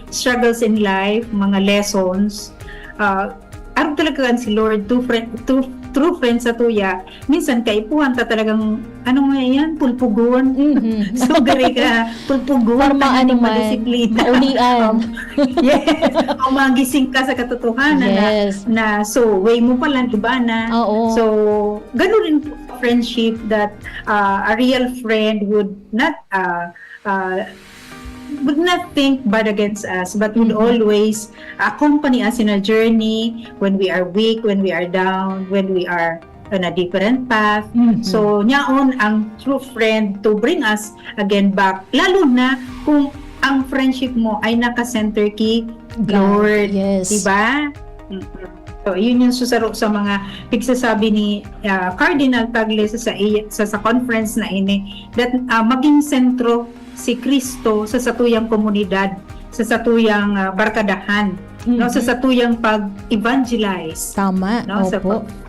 struggles in life, mga lessons, ah, arog talaga kan si Lord, true friend, true, true friend sa tuya. Minsan, kaipuhan ta talagang, ano nga yan, pulpugon. Mhm. So, gari ka, pulpugon, Para tanganing maano man, madisiplina. maulian. Um, yes. O magising ka sa katotohanan na, Yes. na so, way mo pala, iba na. Oo. So, ganun rin po sa friendship that uh, a real friend would not uh, uh, would not think bad against us, but would Mhm. always accompany us in our journey when we are weak, when we are down, when we are on a different path. Mhm. So, nyaon ang true friend to bring us again back. Lalo na kung ang friendship mo ay naka-center ki Lord, Lord. yes. Diba? Mm. So, yun yung susaro sa mga pigsasabi ni ah, Cardinal Tagle sa, sa, sa, sa conference na ini, that ah, maging sentro si Kristo sa satuyang komunidad, sa satuyang ah, barkadahan, no, sa Mhm. satuyang pag-evangelize. Tama, No, sa opo. pag-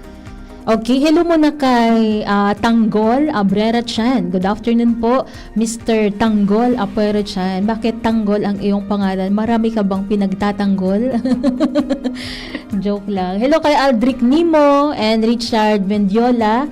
Okay, hello muna kay ah, Tanggol Abrera Chan. Good afternoon po, Mister Tanggol Abrera Chan. Bakit Tanggol ang iyong pangalan? Marami ka bang pinagtatanggol? Joke lang. Hello kay Aldric Nimo and Richard Mendiola.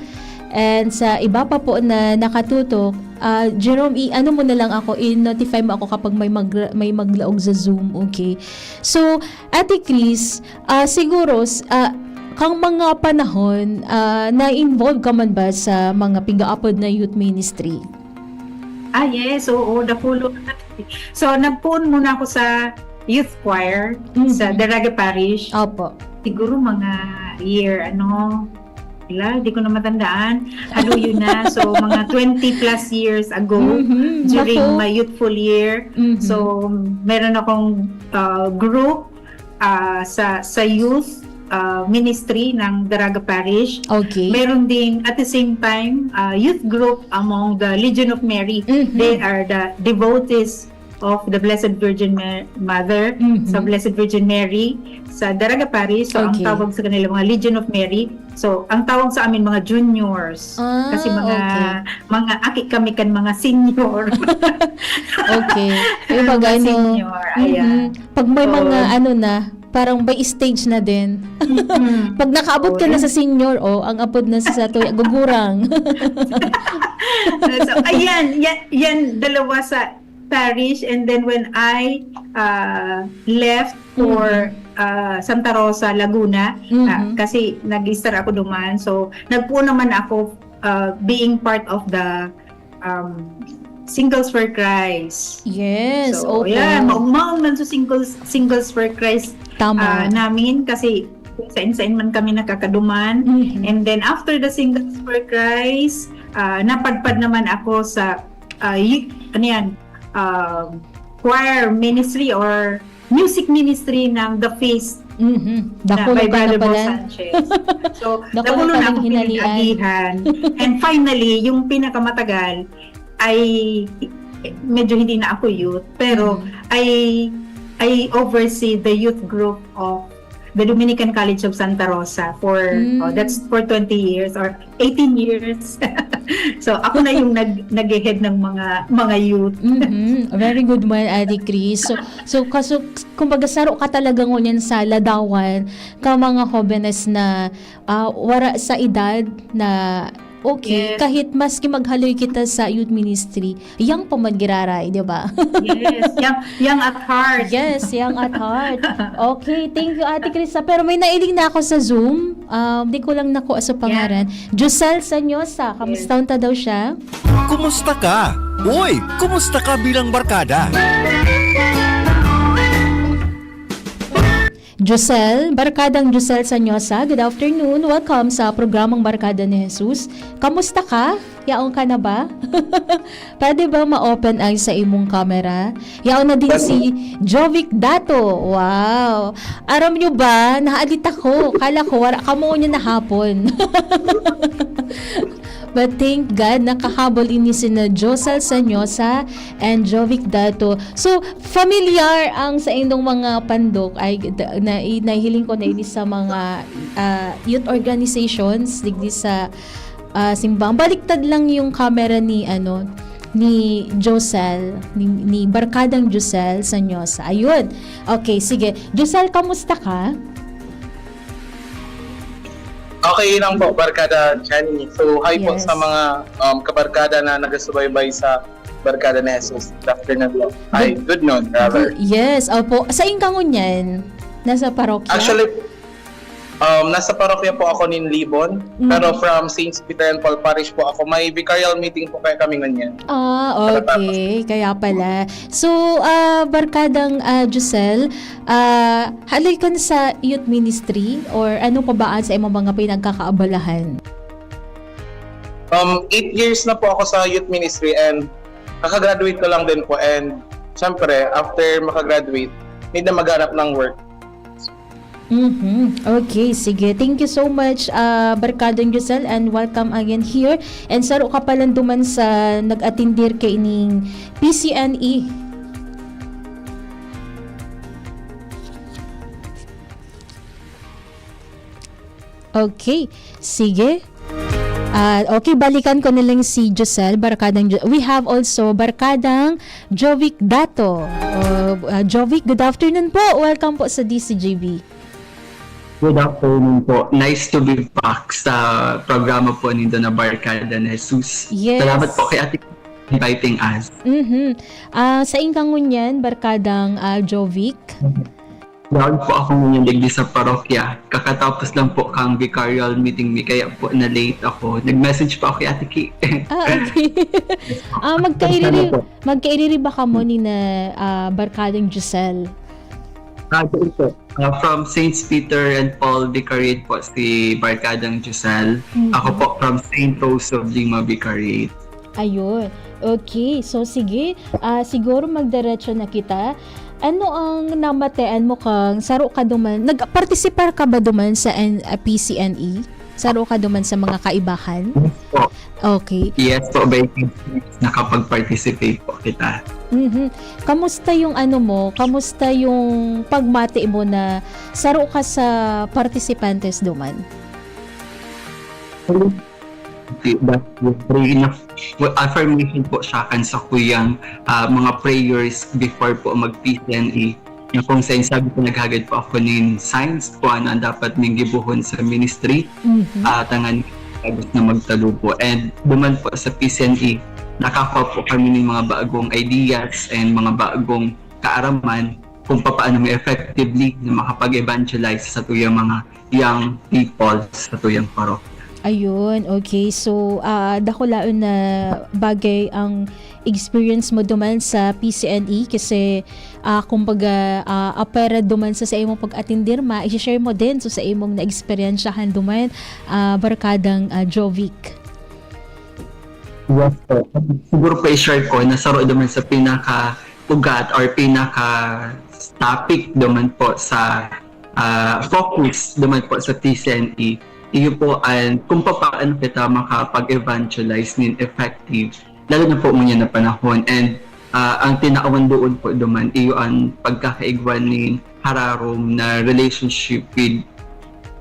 And sa iba pa po na nakatutok, ah, Jerome, i-ano mo na lang ako, i-notify mo ako kapag may mag-, may maglaog sa Zoom, okay? So, Ate Chris, ah, siguro, s- ah, kang mga panahon, ah, na-involve ka man ba sa mga pigaapod na youth ministry? Ah, yes. Oo, dakulo. So, nagpoon muna ako sa youth choir Mhm. sa Daraga Parish. Opo. Siguro mga year, ano, wala, di ko na matandaan. Ano yun na? So, mga twenty plus years ago, Mhm. during Naku. my youthful year. Mhm. So, meron akong uh, group uh, sa sa youth uh, ministry ng Daraga Parish. Okay. Meron ding, at the same time, uh, youth group among the Legion of Mary. Mhm. They are the devotees of the Blessed Virgin Ma- Mother, Mhm. sa Blessed Virgin Mary, sa Daraga Parish. So, ang Okay. tawag sa kanila, mga Legion of Mary. So, ang tawag sa amin, mga juniors. Ah, Kasi mga okay. mga aki kami kan mga senior. Okay. Eh, Mga pag ano, senior, ayan. mhm. Pag may Oo. mga ano na, parang by stage na din. Mm-mm. Pag nakaabot ka na Oo. sa senior, oh, ang apod na sa, sa tuya, gugurang. So, ayan, yan, yan dalawa sa parish, and then when I uh, left for uh, Santa Rosa, Laguna, Mhm. ah, kasi nag-stay ako duman, so nagpuon naman ako uh, being part of the um, Singles for Christ. Yes, So, opo. yeah, maugmaon man sa singles, Singles for Christ Tama. ah, namin kasi sain-sain man kami nakakaduman. Mhm. And then after the Singles for Christ, ah, napadpad naman ako sa ah, y- ano yan, um, choir ministry or music ministry ng The Feast Mhm. na Dakulo by ka na Brother Bo pala. Sanchez. So, Dakulo dakulo ka na ng ako hinalian. pinag-agihan. And finally, yung pinakamatagal ay medyo hindi na ako youth, pero Mhm. I I oversee the youth group of the Dominican College of Santa Rosa for Mm. oh, that's for twenty years or eighteen years. So, ako na yung nag nag-head ng mga mga youth. Mhm. Very good man, Ate Chris. So, so kaso, kumbaga, saro ka talaga ngunyan sa ladawan ka mga hobenes na ah, wara sa edad na okay, Yes. Kahit maski maghaloy kita sa youth ministry, yang pa man giraray, di ba? Yes, young, young at heart. Yes, young at heart. Okay, thank you, Ate Krista. Pero may nailing na ako sa Zoom. Um, di ko lang nakuha sa pangaran. Josel Sanyosa, kamusta unta daw siya? Kumusta ka? Uy, kumusta ka bilang barkada? Josel, Barkadang Josel Sanyosa, good afternoon. Welcome sa programang Barkada ni Jesus. Kamusta ka? Yaon ka na ba? Pwede ba ma-open ang sa imong camera? Yaon na din si Jovic Dato. Wow! Aram nyo ba, naalit ako. Kala ko, wala ka mo niya nahapon. But thank God, nakahabol ini sina Josel Sanyosa and Jovic Dato. So, familiar ang sa indong mga pandok ay da- na, i- nahiling ko na ini sa mga ah, youth organizations digdi sa ah, simbang. Baliktad lang yung camera ni ano ni Josel, ni, ni Barkadang Josel Sanyosa. Ayun. Okay, sige. Josel, kamusta ka? Okay lang po, Barkada Jenny. So, hi po Yes. Sa mga um, kabarkada na nagasubaybay sa Barkada ni Jesus. Good afternoon po. Ay, good noon, rather. Yes, opo. Sain ka ngunyan? Nasa parokya? Actually, Um, nasa parokya po ako nin Libon, Mm. pero from Saints Peter and Paul Parish po ako. May vicarial meeting po kaya kami ngunyan. Ah, Pagkatapos. Okay. Kaya pala. So, ah, Barkadang ah, Giselle, ah, haloy ka na sa youth ministry or ano pa ba ang sa imong mga pinagkakaabalahan? Um, eight years na po ako sa youth ministry and kakagraduate ko lang din po. And syempre, after makagraduate, need na maghanap ng work. Mhm. Okay, sige. Thank you so much, ah, Barkadang Giselle, and welcome again here. And saro ka palan duman sa nag-atindir kaining P C N E. Okay, sige. Ah, okay, balikan ko na lang si Giselle, Barkadang Jo- We have also Barkadang Jovic Dato. Uh, ah, Jovic, good afternoon po. Welcome po sa D C G B. Good afternoon po. Nice to be back sa programa po nindo na Barkada ni Jesus. Yes. Salamat po kay Ate inviting us. Mhm. Ah, sa ingkang ngunyan, Barkadang ah, Jovic. Down po ako ngayon digdi sa parokya. Kakatapos lang po kang vicarial meeting mi, kaya po na-late ako. Nag-message pa ako kay Ate Ki. Ah, okay. Ah, magkairiri, Ano po? magkairiri ba kamo ni na ah, Barkadang Giselle? Ah, doon po. Ah, from Saints Peter and Paul Vicariate po si Barkadang Giselle. Mhm. Ako po from Saint Rose of Lima Vicariate. Ayun. Okay. So, sige. Ah, siguro magdiretso na kita. Ano ang namatean mo kang saro ka duman? Nag-participar ka ba duman sa N- ah, P C N E? Saro ka duman sa mga kaibahan? Yes po. Okay. Yes po, by chance, nakapag-participate po kita. Mhm. Kamusta yung ano mo? Kamusta yung pagmati mo na saro ka sa participantes duman? That was very enough affirmation po siya kan sa kuyang ah, mga prayers before po mag-P C N E. Na kung sa sabi ko, naghagad po ako nin signs kung ano ang dapat ming gibuhon sa ministry. Mhm. Ah, tangan tapos na magtalubo. And duman po sa P C N E, nakakuha po kami ng mga bagong ideas and mga bagong kaaraman kung paano mo effectively na makapag-evangelize sa tuyang mga young people sa tuyang parokya. Ayun, okay. So, ah, dakulaon na bagay ang experience mo duman sa P C N E kasi, ah, kumbaga, ah, apera duman sa, sa imong pag-atindir ma, i-share mo din so sa imong naeksperyensyahan duman, ah, Barkadang ah, Jovic. Yes po. Siguro po i-share ko na saro naman sa pinaka-ugat or pinaka-topic naman po sa ah, focus naman po sa P C N E. Iyo po ang kung paano kita makapag-evangelize nin effective, lalo na po ngunyan na panahon. And ah, ang tinawan doon po duman, iyo ang pagkakaigwa ni hararom na relationship with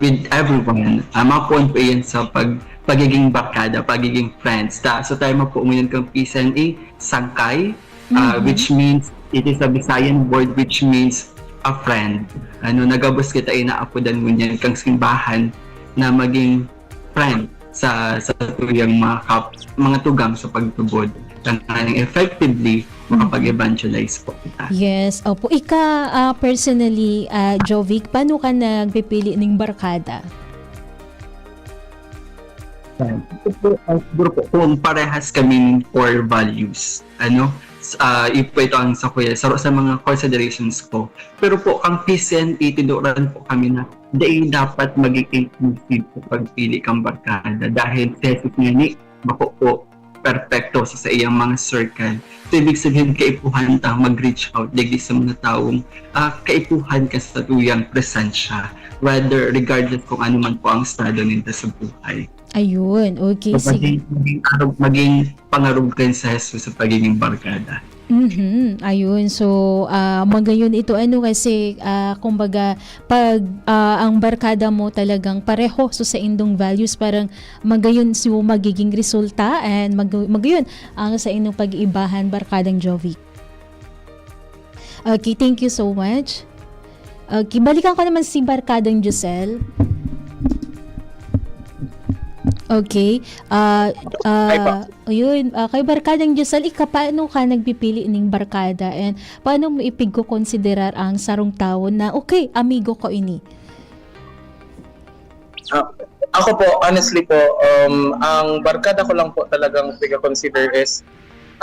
with everyone. Ah, makuha po iyan sa pag pagiging barkada, pagiging friends. Ta, so tayo po ngunyan kang P C N E, sangkay, ah, Mhm. which means, it is a Visayan word which means a friend. Ano, nagabos kita inaapodan ngunyan kang simbahan na maging friend sa sa tuyang mga kap, mga tugang sa pagtubod. Tanganing effectively, makapag-evangelize po kita. Yes, opo. Ika, ah, personally, ah, Jovic, paano ka nagpipili ning barkada? Yan. Ito po, ah, siguro po, kung parehas kami ng core values, ano, s- ah, yun po ito ang sa kuya, sa, sa mga considerations ko. Pero po, ang P C N E, tinuran po kami na dahil dapat maging inclusive sa pagpili kang barkada. Dahil si Jesus nga ni, bako po, perfecto sa, sa iyang mga circle. So, ibig sabihin, kaipuhan ta mag-reach out digdi sa mga taong ah, kaipuhan ka sa tuyang presensya, whether, regardless kung ano man po ang estado ninda sa buhay. Ayun, okay, So, sige. maging, maging, arog, maging pangarog kayo sa Jesus sa pagiging barkada. Mhm, ayun. So, ah, magayon ito, ano, kasi, ah, kumbaga, pag ah, ang barkada mo talagang pareho so sa indong values, parang magayon so magiging resulta and mag- magayon ang sa indong pag-iibahan, Barkadang Jovic. Okay, thank you so much. Okay, balikan ko naman si Barkadang Giselle. Okay. Ah, Hi po. ah, ayun, ah, kay Barkadang Giselle, ika paano ka nagpipili ning barkada and paano mo ipigkokonsiderar ang sarong tawo na, "Okay, amigo ko ini"? Ah, ako po, honestly po, um, ang barkada ko lang po talagang pinakonsider is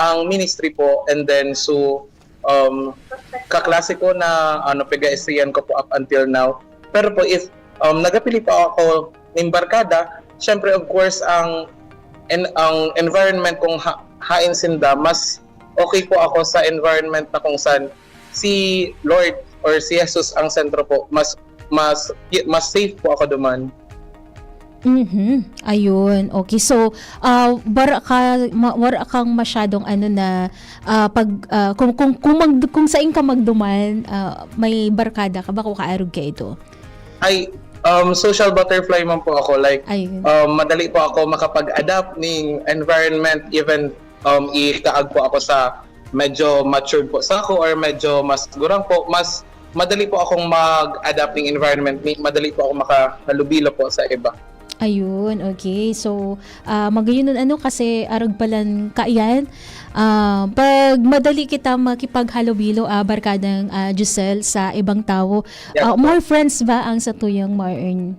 ang ministry po, and then so, um, kaklase ko na ano, pag-estudiyan ko po up until now. Pero po, if um, nagapili po ako ng barkada, syempre, of course, ang en- ang environment kung ha- hain sinda, mas okay po ako sa environment na kung saan si Lord or si Jesus ang sentro po. Mas mas mas safe po ako duman. Mhm. Ayun. Okay. So, ah, wara ka ma- wara kang masyadong ano na ah, pag ah, kung kung kung, mag, kung sain ka magduman, ah, may barkada ka ba kung kaarog ka ito? Ay, um, social butterfly man po ako. Like, Ayun. um, madali po ako makapag-adapt ning environment, even um, ikaag po ako sa medyo matured po sa ako or medyo mas gurang po, mas madali po akong mag-adapt ning environment. Ni- Madali po ako makahalubilo po sa iba. Ayun, okay. So, ah, magayon nun ano kasi arog palan kaiyan. Ah, pag madali kita makipaghalubilo, ah, barkadang ah, Giselle, sa ibang tawo, Yeah, ah, po. More friends ba ang sa tuyang Marin?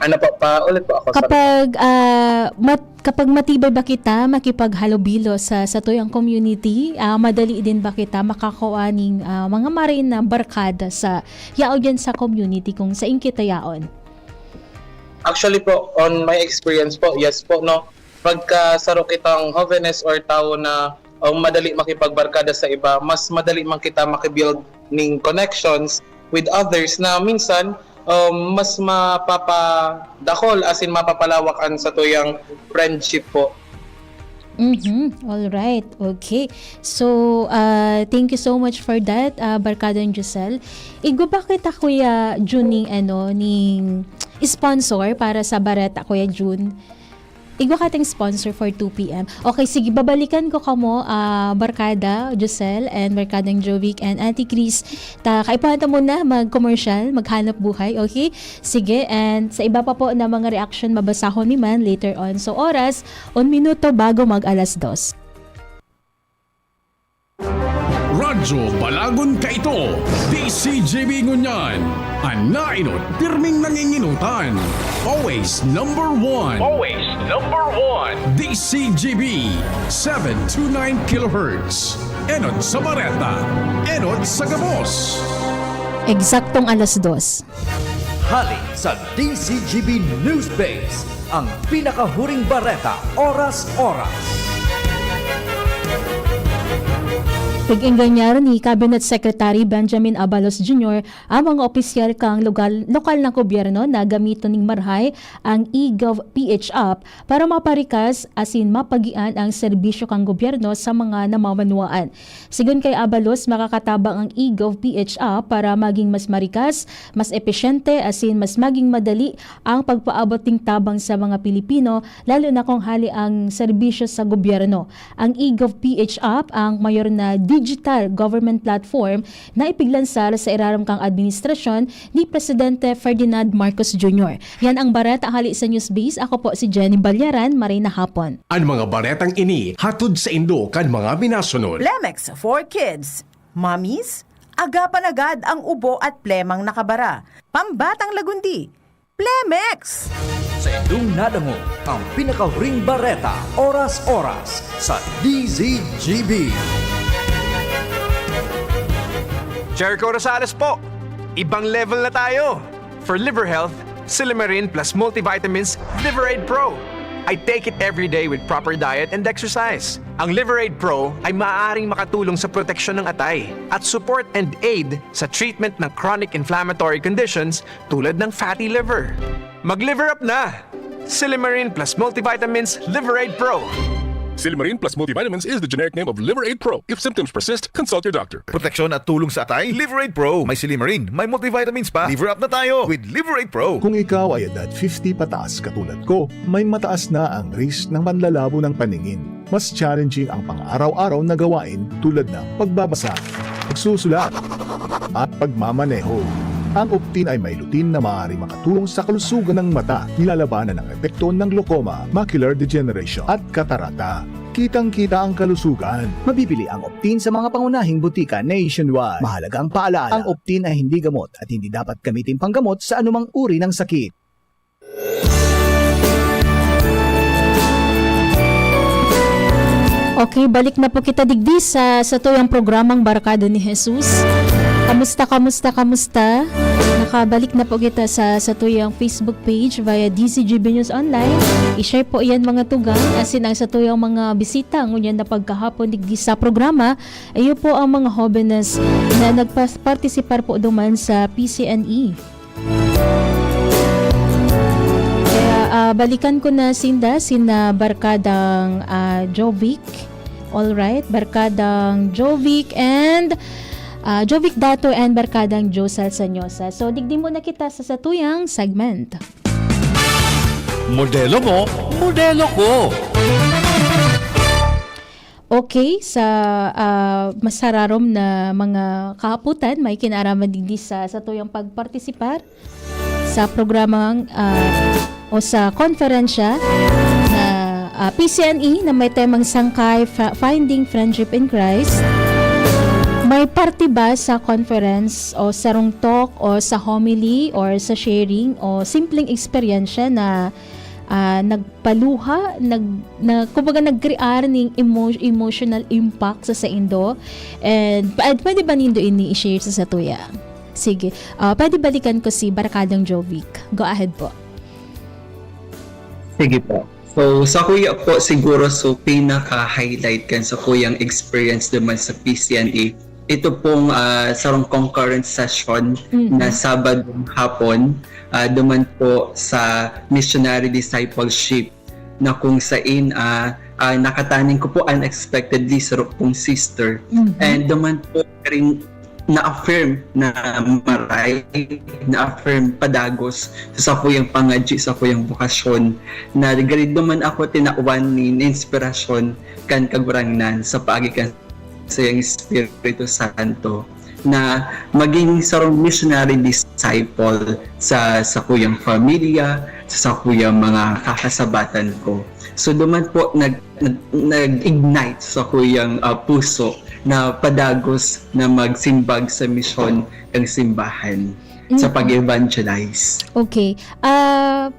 Ano po, pa ulit po ako. Sorry. Kapag ah, mat- kapag matibay ba kita makipaghalubilo sa sa tuyang community, ah, madali din ba kita makakuha ning ah, mga marin na barkada sa yaon diyan sa community kung sain kita yaon? Actually po, on my experience po, yes po, no. Pagka saro kitang jovenes or tao na um, madali makipagbarkada sa iba, mas madali man kita makibuild ning connections with others na minsan um, mas mapapadakol, as in mapapalawak an satuyang friendship po. Mhm. All right. Okay. So, ah, thank you so much for that, ah, Barkadang Giselle. Igwa ba kita, Kuya Jun, ning, ano, ning sponsor para sa bareta, Kuya Jun? Igwa ka tang sponsor for two p m. Okay, sige, babalikan ko kamo, ah, Barkada Giselle and Barkadang Jovic and Auntie Chris. Ta, kaipuhan ta muna mag-commercial, maghanap buhay, okay? Sige, and sa iba pa po na mga reaction, mabasahon mi man later on. So, oras, un minuto bago mag alas dos. Radyo Balagon Kaito, D C G B ngunyan. An nainot, pirming nanginginutan. Always number one. Always number one. D C G B, seven two nine kilohertz. Enot sa Bareta, enot sa gabos. Eksaktong alas dos. Hali sa D C G B News Base, ang pinakahuring bareta, oras-oras. Pag-ingganyaron ni Cabinet Secretary Benjamin Abalos Junior ang mga opisyal kan lugal, lokal na gobyerno na gamiton ning marahay ang e-gov P H app para maparikas asin mapagian ang serbisyo kan gobyerno sa mga namamanwaan. Sigon kay Abalos, makakatabang ang e-gov P H app para maging mas marikas, mas epesyente, asin mas maging madali ang pagpaabot ning tabang sa mga Pilipino, lalo na kung hali ang serbisyo sa gobyerno. Ang e-gov P H app ang mayor na digital government platform na ipiglansar sa irarom kan administrasyon ni Presidente Ferdinand Marcos Junior. Yan ang bareta hali sa Newsbase. Ako po si Jenny Balyaran. Maray na hapon. An mga baretang ini hatod saindo kan mga minasunod. Plemex for kids, mommies, agapan agad ang ubo at plemang nakabara. Pambatang lagundi, Plemex! Sa indong nadangog ang pinakahuring bareta, oras-oras sa D Z G B. Jericho Rosales po! Ibang level na tayo! For liver health, Silimarin plus multivitamins Liver Aid Pro. I take it every day with proper diet and exercise. Ang Liver Aid Pro ay maaaring makatulong sa proteksyon ng atay at support and aid sa treatment ng chronic inflammatory conditions tulad ng fatty liver. Mag-liver up na! Silimarin plus multivitamins Liver Aid Pro. Silimarin plus multivitamins is the generic name of Liver Aid Pro. If symptoms persist, consult your doctor. Proteksyon at tulong sa atay, Liver Aid Pro. May silimarin, may multivitamins pa. Liver up na tayo with Liver Aid Pro. Kung ikaw ay edad fifty pataas katulad ko, may mataas na ang risk ng panlalabo ng paningin. Mas challenging ang pang-araw-araw na gawain tulad ng pagbabasa, pagsusulat, at pagmamaneho. Ang Optin ay may lutein na maaaring makatulong sa kalusugan ng mata, nilalabanan ang epekto ng glaucoma, macular degeneration, at katarata. Kitang-kita ang kalusugan. Mabibili ang Optin sa mga pangunahing butika nationwide. Mahalagang paalala, ang Optin ay hindi gamot at hindi dapat gamitin panggamot sa anumang uri ng sakit. Okay, balik na po kita digdi sa satuyang programang Barkada ni Jesus. Kamusta, kamusta, kamusta? Nakabalik na po kita sa satuyang Facebook page via D Z G B News Online. I-share po yan, mga tugang, asin ang satuyang mga bisita ngunyan na pagkahapon digdi sa programa. Iyo po ang mga hobenes na nagpa-, partisipar po duman sa P C N E. Kaya, ah, balikan ko na sinda, sina Barkadang, ah, Jovic. Alright, Barkadang Jovic and, ah, Jovic Dato and Barkadang Josel Sanyosa. So, digdi muna kita sa satuyang segment. Modelo mo, modelo ko. Okay, sa, ah, masararom na mga kahapotan, may kinaaraman digdi sa satuyang pagpartisipar sa programang, ah, o sa konferensya na, ah, P C N E na may temang Sangkay, Fa-, Finding Friendship in Christ. May parte ba sa conference o sarong talk o sa homily or sa sharing o simpleng eksperyensya na, ah, nagpaluha, nag-, na, kumbaga, nag-create ning emo-, emotional impact sa saindo? And pa-, pwede ba nindo ini i-share sa satuya? Sige. Ah, pwede balikan ko si Barkadang Jovic. Go ahead po. Sige po. So, sa kuya po siguro, so pinaka-highlight kan sa kuyang experience naman sa P C N E, ito pong, ah, sarong concurrent session Mhm. na Sabado hapon, ah, duman po sa missionary discipleship na kung sain, ah, ah, nakataning ko po unexpectedly sa pong sister. Mhm. And duman po rin na-affirm na maray, na-affirm padagos sa sakuyang pangadji, sa sakuyang bokasyon, na gari duman ako tinawan nin inspirasyon kan Kagurangnan sa paagi kan sa iyang Espiritu Santo na maging sarong missionary disciple sa sakuyang pamilya, sa sakuyang mga kakasabatan ko. So duman po nag, nag, nag-ignite sa kuyang ah, puso na padagos na magsimbag sa misyon ng simbahan sa Mm. pag-evangelize. Okay. Ah,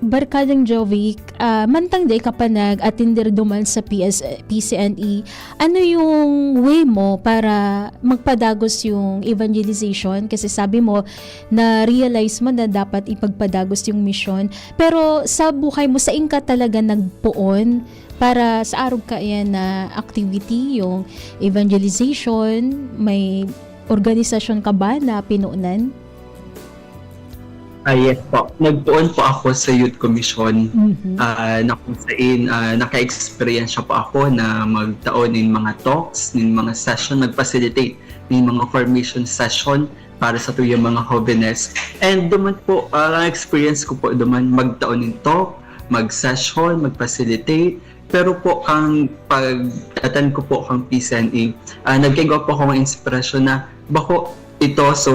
Barkadang Jovic, ah, mantang dai ka pa nag-atender duman sa P S, P C N E, ano yung way mo para magpadagos yung evangelization? Kasi sabi mo, na-realize mo na dapat ipagpadagos yung misyon. Pero sa buhay mo, sain ka talaga nagpoon para sa arog kaiyan na activity, yung evangelization? May organisasyon ka ba na pinunan? Ah, yes po. Nagpoon po ako sa Youth Commission Mhm. ah, na kung sain ah, naka-experience po ako na magtao nin mga talks, nin mga session, mag-facilitate nin mga formation session para sa tuyang mga hobenes. And duman po, ah, ang experience ko po duman, magtao nin talk, mag-session, mag-facilitate. Pero po, ang pag-attend ko po kang P C N E, ah, nagkaigwa po akong inspirasyon na bako ito, so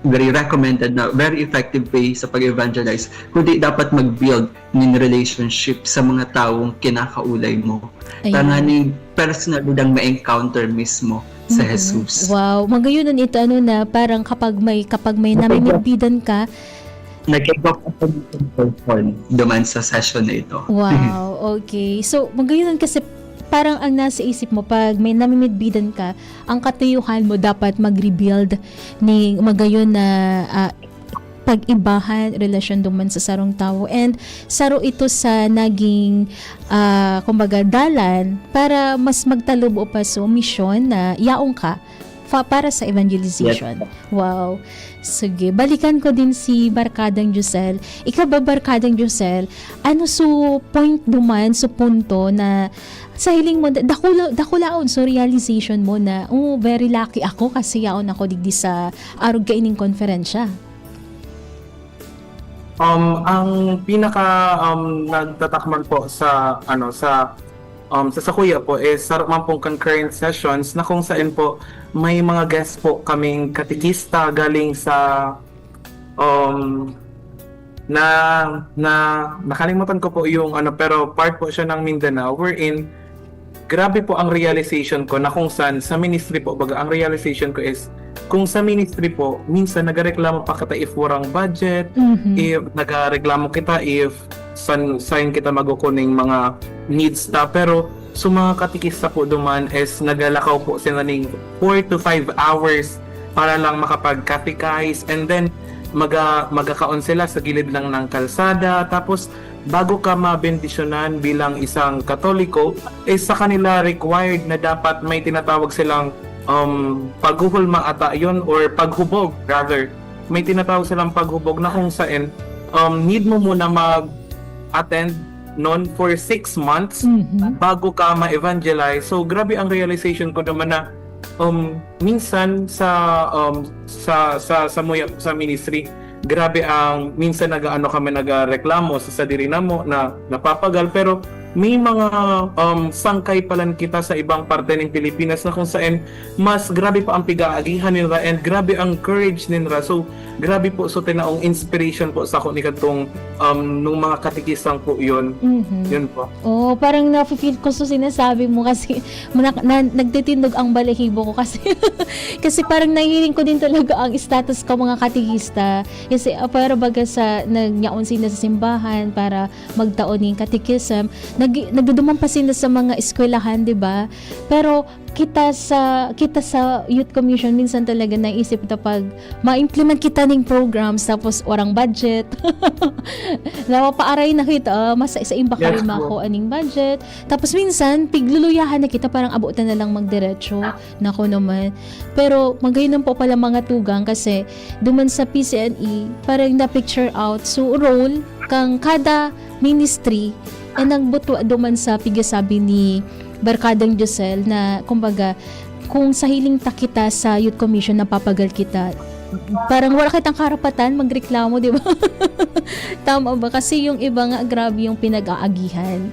very recommended na very effective way sa pag-evangelize, kundi dapat mag-build nin relationship sa mga taong kinakaulay mo. Ayan. Tanganing personal nidang ma-encounter mismo sa Mm-mm. Jesus. Wow, magayon ito, ano, na parang kapag may, kapag may Kapag namimidbidan ka, Nagkikop ako ng person duman sa session na ito. Wow, okay. So, magayon kasi parang ang nasa isip mo, pag may namimidbidan ka, ang katuyuhan mo dapat mag-rebuild ni magayon na ah, pag-ibahan, relasyon duman sa sarong tawo. And saro ito sa naging, ah, kumbaga, dalan para mas magtalubo pa sa misyon na yaon ka fa-, para sa evangelization. Yes, Wow. Sige, balikan ko din si Barkadang Josel. Ikaw ba, Barkadang Josel, ano su point duman, su punto na sa hiling mo, dakula, dakulaon, so realization mo na, "Oh, very lucky ako kasi yaon ako digdi sa arog kaining konferensya." Um, ang pinaka um, nagtatakman po sa ano sa um, sa sakuya po is saro man pong concurrent sessions na kung saan po may mga guest po kaming katikista galing sa um, na, na, nakalimutan ko po yung ano, pero part po siya ng Mindanao, wherein grabe po ang realization ko na kung saan sa ministry po, baga, ang realization ko is, kung sa ministry po, minsan nagareklamo pa kita if warang budget, Mhm. if nagareklamo kita if san, saan kita magukuning mga needs ta. Pero sa mga katikista po duman is nagalakaw po sila ning four to five hours para lang makapag-catechize, and then maga, magakaon sila sa gilid lang ng kalsada. Tapos bago ka mabendisyonan bilang isang Katoliko, eh, sa kanila required na dapat may tinatawag silang, um, paghuhulma ata yun, or paghubog rather. May tinatawag silang paghubog na kung saan, um, need mo muna mag-attend nun for six months Mhm. bago ka ma-evangelize. So grabe ang realization ko naman na, um, minsan sa, um, sa, sa, sa muya, sa ministry, grabe ang minsan nag-aano kami, nagareklamo sa sadiri namo na napapagal, pero may mga, um, sangkay palan kita sa ibang parte ng Pilipinas na kung saan mas grabe pa ang pigaagihan nila and grabe ang courage nila. So grabe po, so tinaong inspiration po sa ako ni kadtong, um, nung mga katikisang po yun. Mhm. Yun po. Oh, parang nafe-feel ko sa sinasabi mo kasi na, na, nagtitindog ang balahibo ko kasi kasi parang nahihiling ko din talaga ang status ko mga katikista. Kasi ah, para baga sa nagyaon sila sa simbahan para magtao ning catechism, nag, nagduduman pa sila sa mga eskwelahan, di ba? Pero kita sa kita sa youth commission minsan talaga naisip ta pag ma-implement kita ning programs tapos warang budget. Napapaaray na kita, ah, mas sa isa imba Yes kami po. makuha ning budget. Tapos minsan pigluluyahan na kita, parang abutan na lang magdiretso. Nako naman. Pero magayon po pala mga tugang kasi duman sa P C N E, parang na-picture out. So role kang kada ministry ay nagbutwa duman sa pigasabi ni Barkadang Josel na kumbaga kung sa hiling ta kita sa Youth Commission napapagal kita, parang wala kitang karapatan magreklamo, di ba? Tama ba? Kasi yung iba nga grabe yung pinag-aagihan.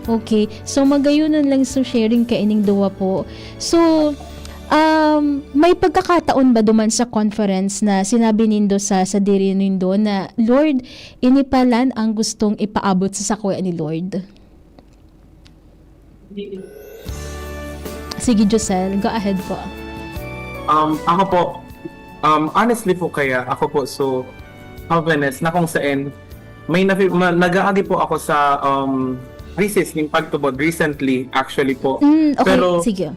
Okay. So magayunan lang sa sharing kaining duwa po. So um, may pagkakataon ba duman sa conference na sinabi nindo sa sa diri nindo na, "Lord, ini palan ang gustong ipaabot sa sakuya ni Lord"? Sige, Josel, go ahead po. Um, ako po, um, honestly po kaya, ako po, so, Jovenes, na kung saan, may nafi, ma, nag-aagi po ako sa, um, crisis ng pagtubod recently, actually po. Mm, okay, Pero, sige.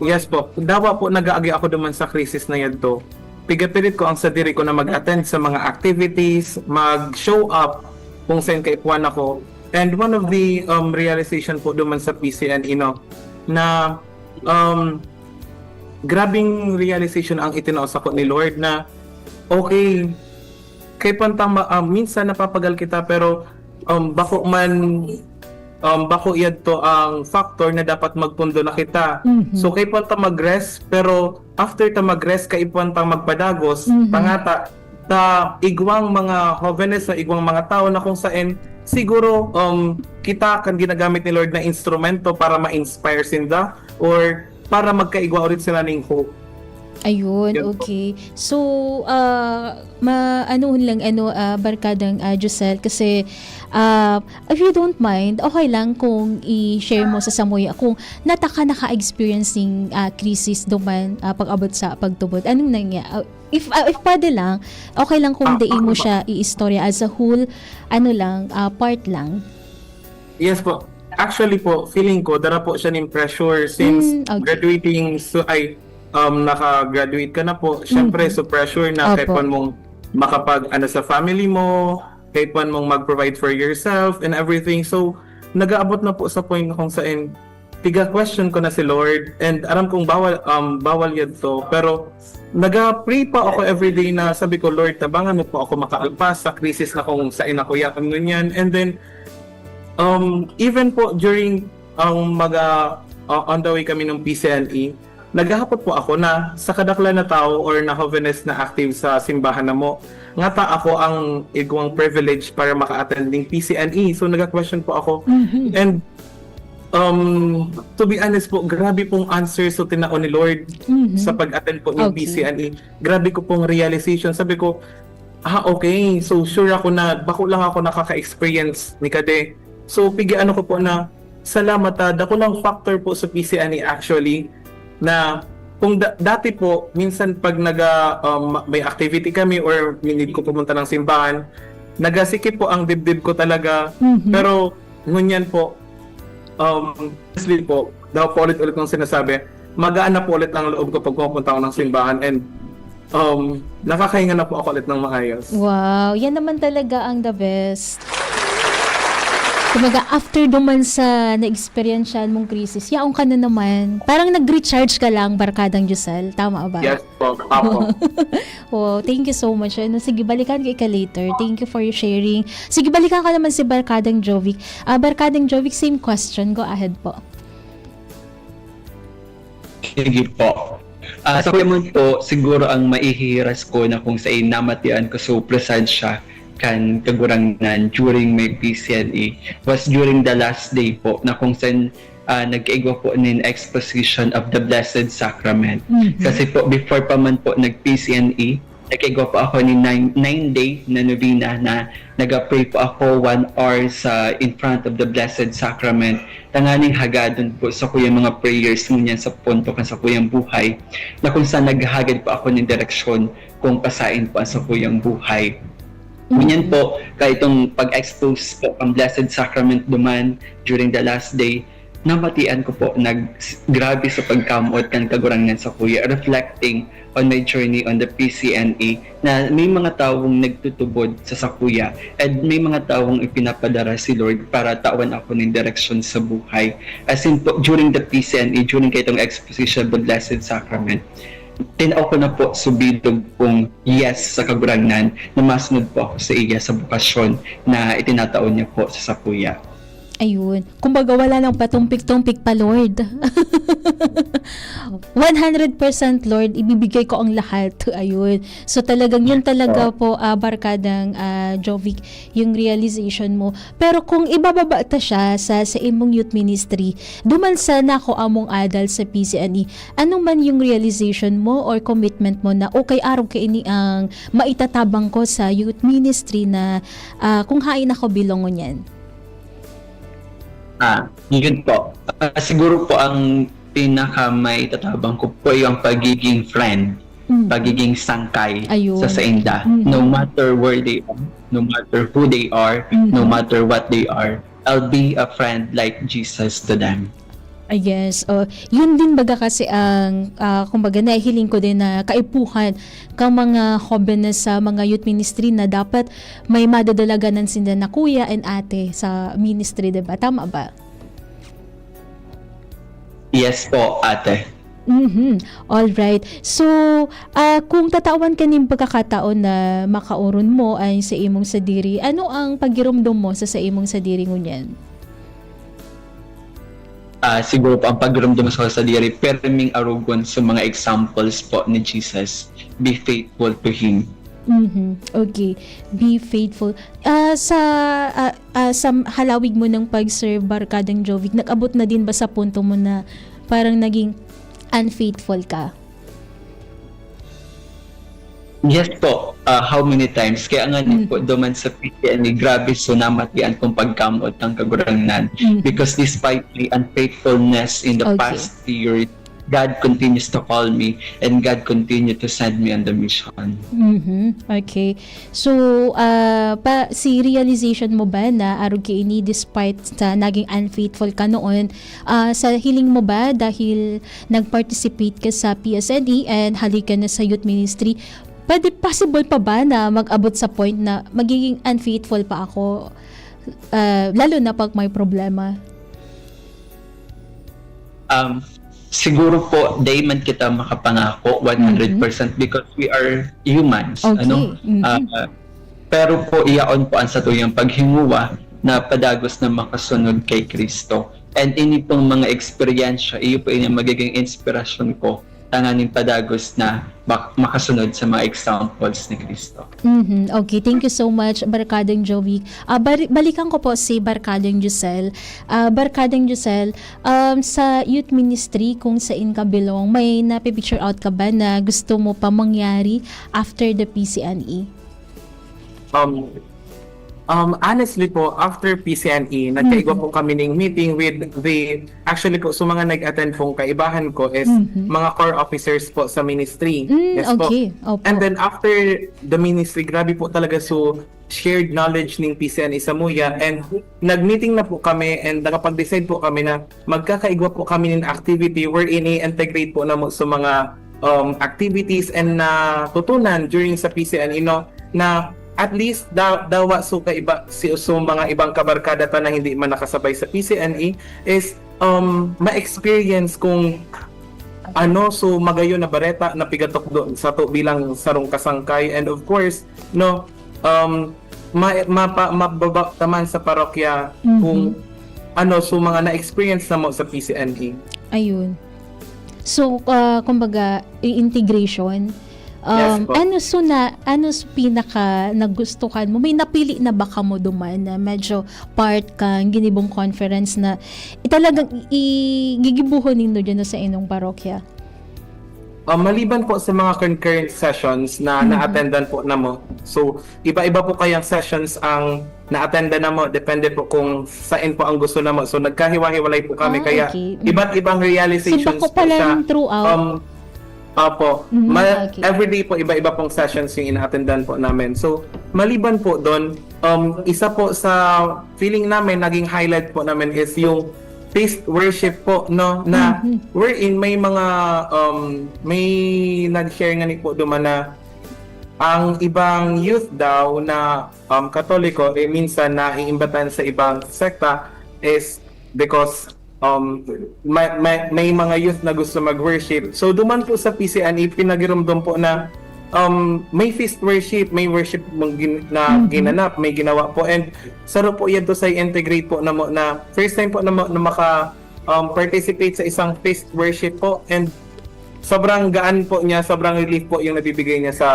Yes po, dawa po nag-aagi ako duman sa crisis na yadto. Pigapilit ko ang sadiri ko na mag-attend sa mga activities, mag-show up kung saan kaipuhan ako. And one of the, um, realization po duman sa P C N E, no, na, um, grabing realization ang itinao sako ni Lord na, okay, kaipuhan ta ma, ah, minsan napapagal kita, pero, um, bako man, um, bako yadto ang factor na dapat magpundo na kita. Mhm. So, kaipuhan ta mag-rest, pero after ta mag-rest, kaipuhan ta magpadagos, Mhm. pangata ta igwang mga jovenes o igwang mga tao na kung saan siguro, um, kita kan ginagamit ni Lord na instrumento para ma-inspire sinda or para magkaigwa ulit sila ning hope. Ayun, Yun po. Okay. So, ah, ma-, anuhon lang, ano, ah, Barkadang, ah, Josel, kasi, ah, if you don't mind, okay lang kung i-share mo sa samuya kung nata ka naka-experience ning, ah, crisis duman, ah, pag-abot sa pagtubod. Anong nangya-, ah, if, ah, if pwede lang, okay lang kung Ah, dai mo okay po. siya i-istorya as a whole, ano lang, ah, part lang. Yes po. Actually po, feeling ko, dara po siya ning pressure since Mm, okay. graduating, so, ay, um, naka-graduate ka na po. Siyempre, Mhm. so pressure na Opo. kaipuhan mong makapag, ano, sa family mo, kaipuhan mong mag-provide for yourself and everything. So, nag-aabot na po sa point na kung saan piga-question ko na si Lord, and aram kong bawal, um, bawal yadto, pero naga-pray pa ako everyday na sabi ko, "Lord, tabangan mo po ako makaalpas sa crisis na kung saan ako yaon ngunyan." And then, um, even po during ang mga, uh, on the way kami ng P C N E, naghahapot po ako na sa kadaklan na tao or na jovenes na active sa simbahan namo, ngata ako ang igwang privilege para maka-attend ning P C N E. So, naga-question po ako. Mhm. And, um, to be honest po, grabe pong answer so tinao ni Lord Mhm. sa pag-attend po ng Okay. P C N E. Grabe ko pong realization. Sabi ko, Ah, okay. So, sure ako na bako lang ako nakaka-experience ni kade. So, pig-aano ko po na salamat, ah, dakulang factor po sa P C N E actually, na kung da- dati po, minsan pag naga, um, may activity kami or may need ko pumunta ng simbahan, nagasikip po ang dibdib ko talaga. Mhm. Pero ngunyan po, um, honestly po, daw po ulit-ulit kong sinasabi, magaan na po ulit ang loob ko pag pupunta ako ng simbahan and, um, nakakahinga na po ako ulit ng maayos. Wow, yan naman talaga ang the best. Kumbaga, after duman sa na-eksperyensyahan mong krisis, yaon ka na naman. Parang nag-recharge ka lang, Barkadang Josel. Tama ba? Yes po, apo. Wow, thank you so much. Ano, sige, balikan ko ika later. Thank you for your sharing. Sige, balikan ka naman si Barkadang Jovic. Ah, Barkadang Jovic, same question. Go ahead po. Sige po. Ah, sa kuya mo po, siguro ang maihihiras ko na kung sain namatian ko so presensya kan Kagurangnan during my P C N E was during the last day po na kung saan, ah, nagkaigwa po nin exposition of the Blessed Sacrament. Mhm. Kasi po, before pa man po nag-P C N E, nagkaigwa po ako ni nine, nine day na novena na nag-pray po ako one hour sa in front of the Blessed Sacrament. Tanganing hagadon po sa kuyang mga prayers ngunyan sa punto kan sa kuyang buhay na kung saan naghahagad po ako ng direksyon kung pasain po ang sa kuyang buhay. Ngunyan po, kaya itong pag-expose po ang Blessed Sacrament duman during the last day, namatian ko po, nag-, grabe sa pagkamoot kan Kagurangnan sa kuya, reflecting on my journey on the P C N E, na may mga tawong nagtutubod sa sakuya, and may mga tawong ipinapadara si Lord para tawan ako ng direksyon sa buhay. As in po, during the P C N E, during kaitong exposition of the Blessed Sacrament, tinaw ko na po subilog kong yes sa Kagurangnan na masunod po ako sa iya sa bukasyon na itinatao niya po sa sakuya. Ayun. Kumbaga, wala nang patumpik-tumpik pa, Lord. One hundred percent, Lord, ibibigay ko ang lahat. Ayun. So, talagang yun talaga po, ah, Barkadang, ah, Jovic, yung realization mo. Pero kung ibababa ta siya sa, sa imong youth ministry, duman sa nako among adal sa P C N E, ano man yung realization mo or commitment mo na, "Okay, arog kaini ang maitatabang ko sa youth ministry na, ah, kung hain ako bilongon yan"? Ah, yun po. Ah, siguro po ang pinakamaitatabang ko po ay ang pagiging friend, Mm. pagiging sangkay Ayun. sa sainda. Mm. No matter where they are, no matter who they are, no Mm. matter what they are, I'll be a friend like Jesus to them. Ah, yes. Oh, yun din baga kasi ang, ah, kumbaga, nahihiling ko din na kaipuhan kang mga hobenes sa mga youth ministry na dapat may madadalaganan sinda na kuya and ate sa ministry, di ba? Tama ba? Yes po, ate. Mhm. Alright. So, ah, kung tatawan ka nin pagkakataon na makaoron mo an sa imong sadiri, ano ang pagiromdom mo sa, sa imong sadiri ngunyan? Ah, siguro po ang pagiromdom sa sadiri, pirming arogon sa mga examples po ni Jesus. Be faithful to Him. Mhm. Okay. Be faithful. Ah, sa, ah, ah, sa halawig mo ng pag-serve, Barkadang Jovic, nag-abot na din ba sa punto mo na parang naging unfaithful ka? Yes po. Ah, how many times? Kaya nga ni Mm. po, duman sa P C N E, grabe, so namatian kong pagkamoot ng Kagurangnan. Mm. Because despite my unfaithfulness in the Okay. past years, God continues to call me and God continued to send me on the mission. Mhm. Okay. So, ah, pa, si realization mo ba na arog kaini, despite sa naging unfaithful ka noon, ah, sa hiling mo ba dahil nag-participate ka sa P S N E and halik ka na sa youth ministry, pwede, possible pa ba na mag-abot sa point na magiging unfaithful pa ako, ah, lalo na pag may problema? Um, siguro po, di man kita makapangako one hundred percent Mhm. because we are humans, Okay. ano? Mhm. Ah, pero po, iyaon po ang satuyang paghinguwa na padagos na makasunod kay Cristo. And ini pong mga eksperyensya, iyo po ini ang magiging inspirasyon ko tanganing padagos na mak-, makasunod sa mga examples ni Cristo. Mhm. Okay, thank you so much, Barkadang Jovic. Ah, bari-, balikan ko po si Barkadang Josel. Ah, Barkadang Josel, um, sa youth ministry kung sain ka belong, may napi-picture out ka ba na gusto mo pa mangyari after the P C N E? Um, um, honestly po, after P C N E, nagkaigwa po kami ning meeting with the, actually po, so mga nag-attend pong kaibahan ko is Mhm. mga core officers po sa ministry. Mm, Yes po. okay. Opo. And then after the ministry, grabe po talaga so shared knowledge ning P C N E Samuya, and nag-meeting na po kami and nakapag-decide po kami na magkakaigwa po kami nin activity wherein i-integrate po namo sa mga um, activities and natutunan during sa P C N E, no, na at least da, dawa so kaiba si so mga ibang kabarkada ta na hindi man nakasabay sa P C N E is um, ma-experience kung ano so magayon na bareta na pigatok do, sa to bilang sarong kasangkay, and of course, no, um, ma, mapa, mababa taman sa parokya Mhm. kung ano so mga na-experience namo sa P C N E. Ayun. So, ah, kumbaga, i-integration. Yes Um, po. ano so na ano so pinaka nagustuhan mo? May napili na ba kamo duman na medyo part kan ginibong conference na i- talagang i- gigibuhon nindo dyan sa inyong parokya? Ah, maliban po sa mga concurrent sessions na Mhm. na-attendan po namo. So, iba-iba po kayang sessions ang na-attendan namo, depende po kung saan po ang gusto namo. So, nagkahiwa-hiwalay po kami, Ah, kaya okay. iba't ibang realizations Simba ko po siya. palang throughout. Um, Opo. Mm, Ma- okay. Everyday po, iba-iba pong sessions yung ina-attendan po namin. So, maliban po doon, um, isa po sa feeling namin, naging highlight po namin is yung feast worship po, no, na Mhm. wherein may mga, um, may nag-share nga ni po duman na ang ibang youth daw na, um, Katoliko, eh, minsan naiimbatan sa ibang sekta is because, um, may, may, may mga youth na gusto mag-worship. So, duman po sa P C N E, pinagirumdom po na, um, may feast worship, may worship mong gin- na Mhm. ginanap, may ginawa po. And saro po yan to sa integrate po na, mo- na first time po na, mo- na maka, um, participate sa isang feast worship po. And sobrang gaan po niya, sobrang relief po yung nabibigay niya sa,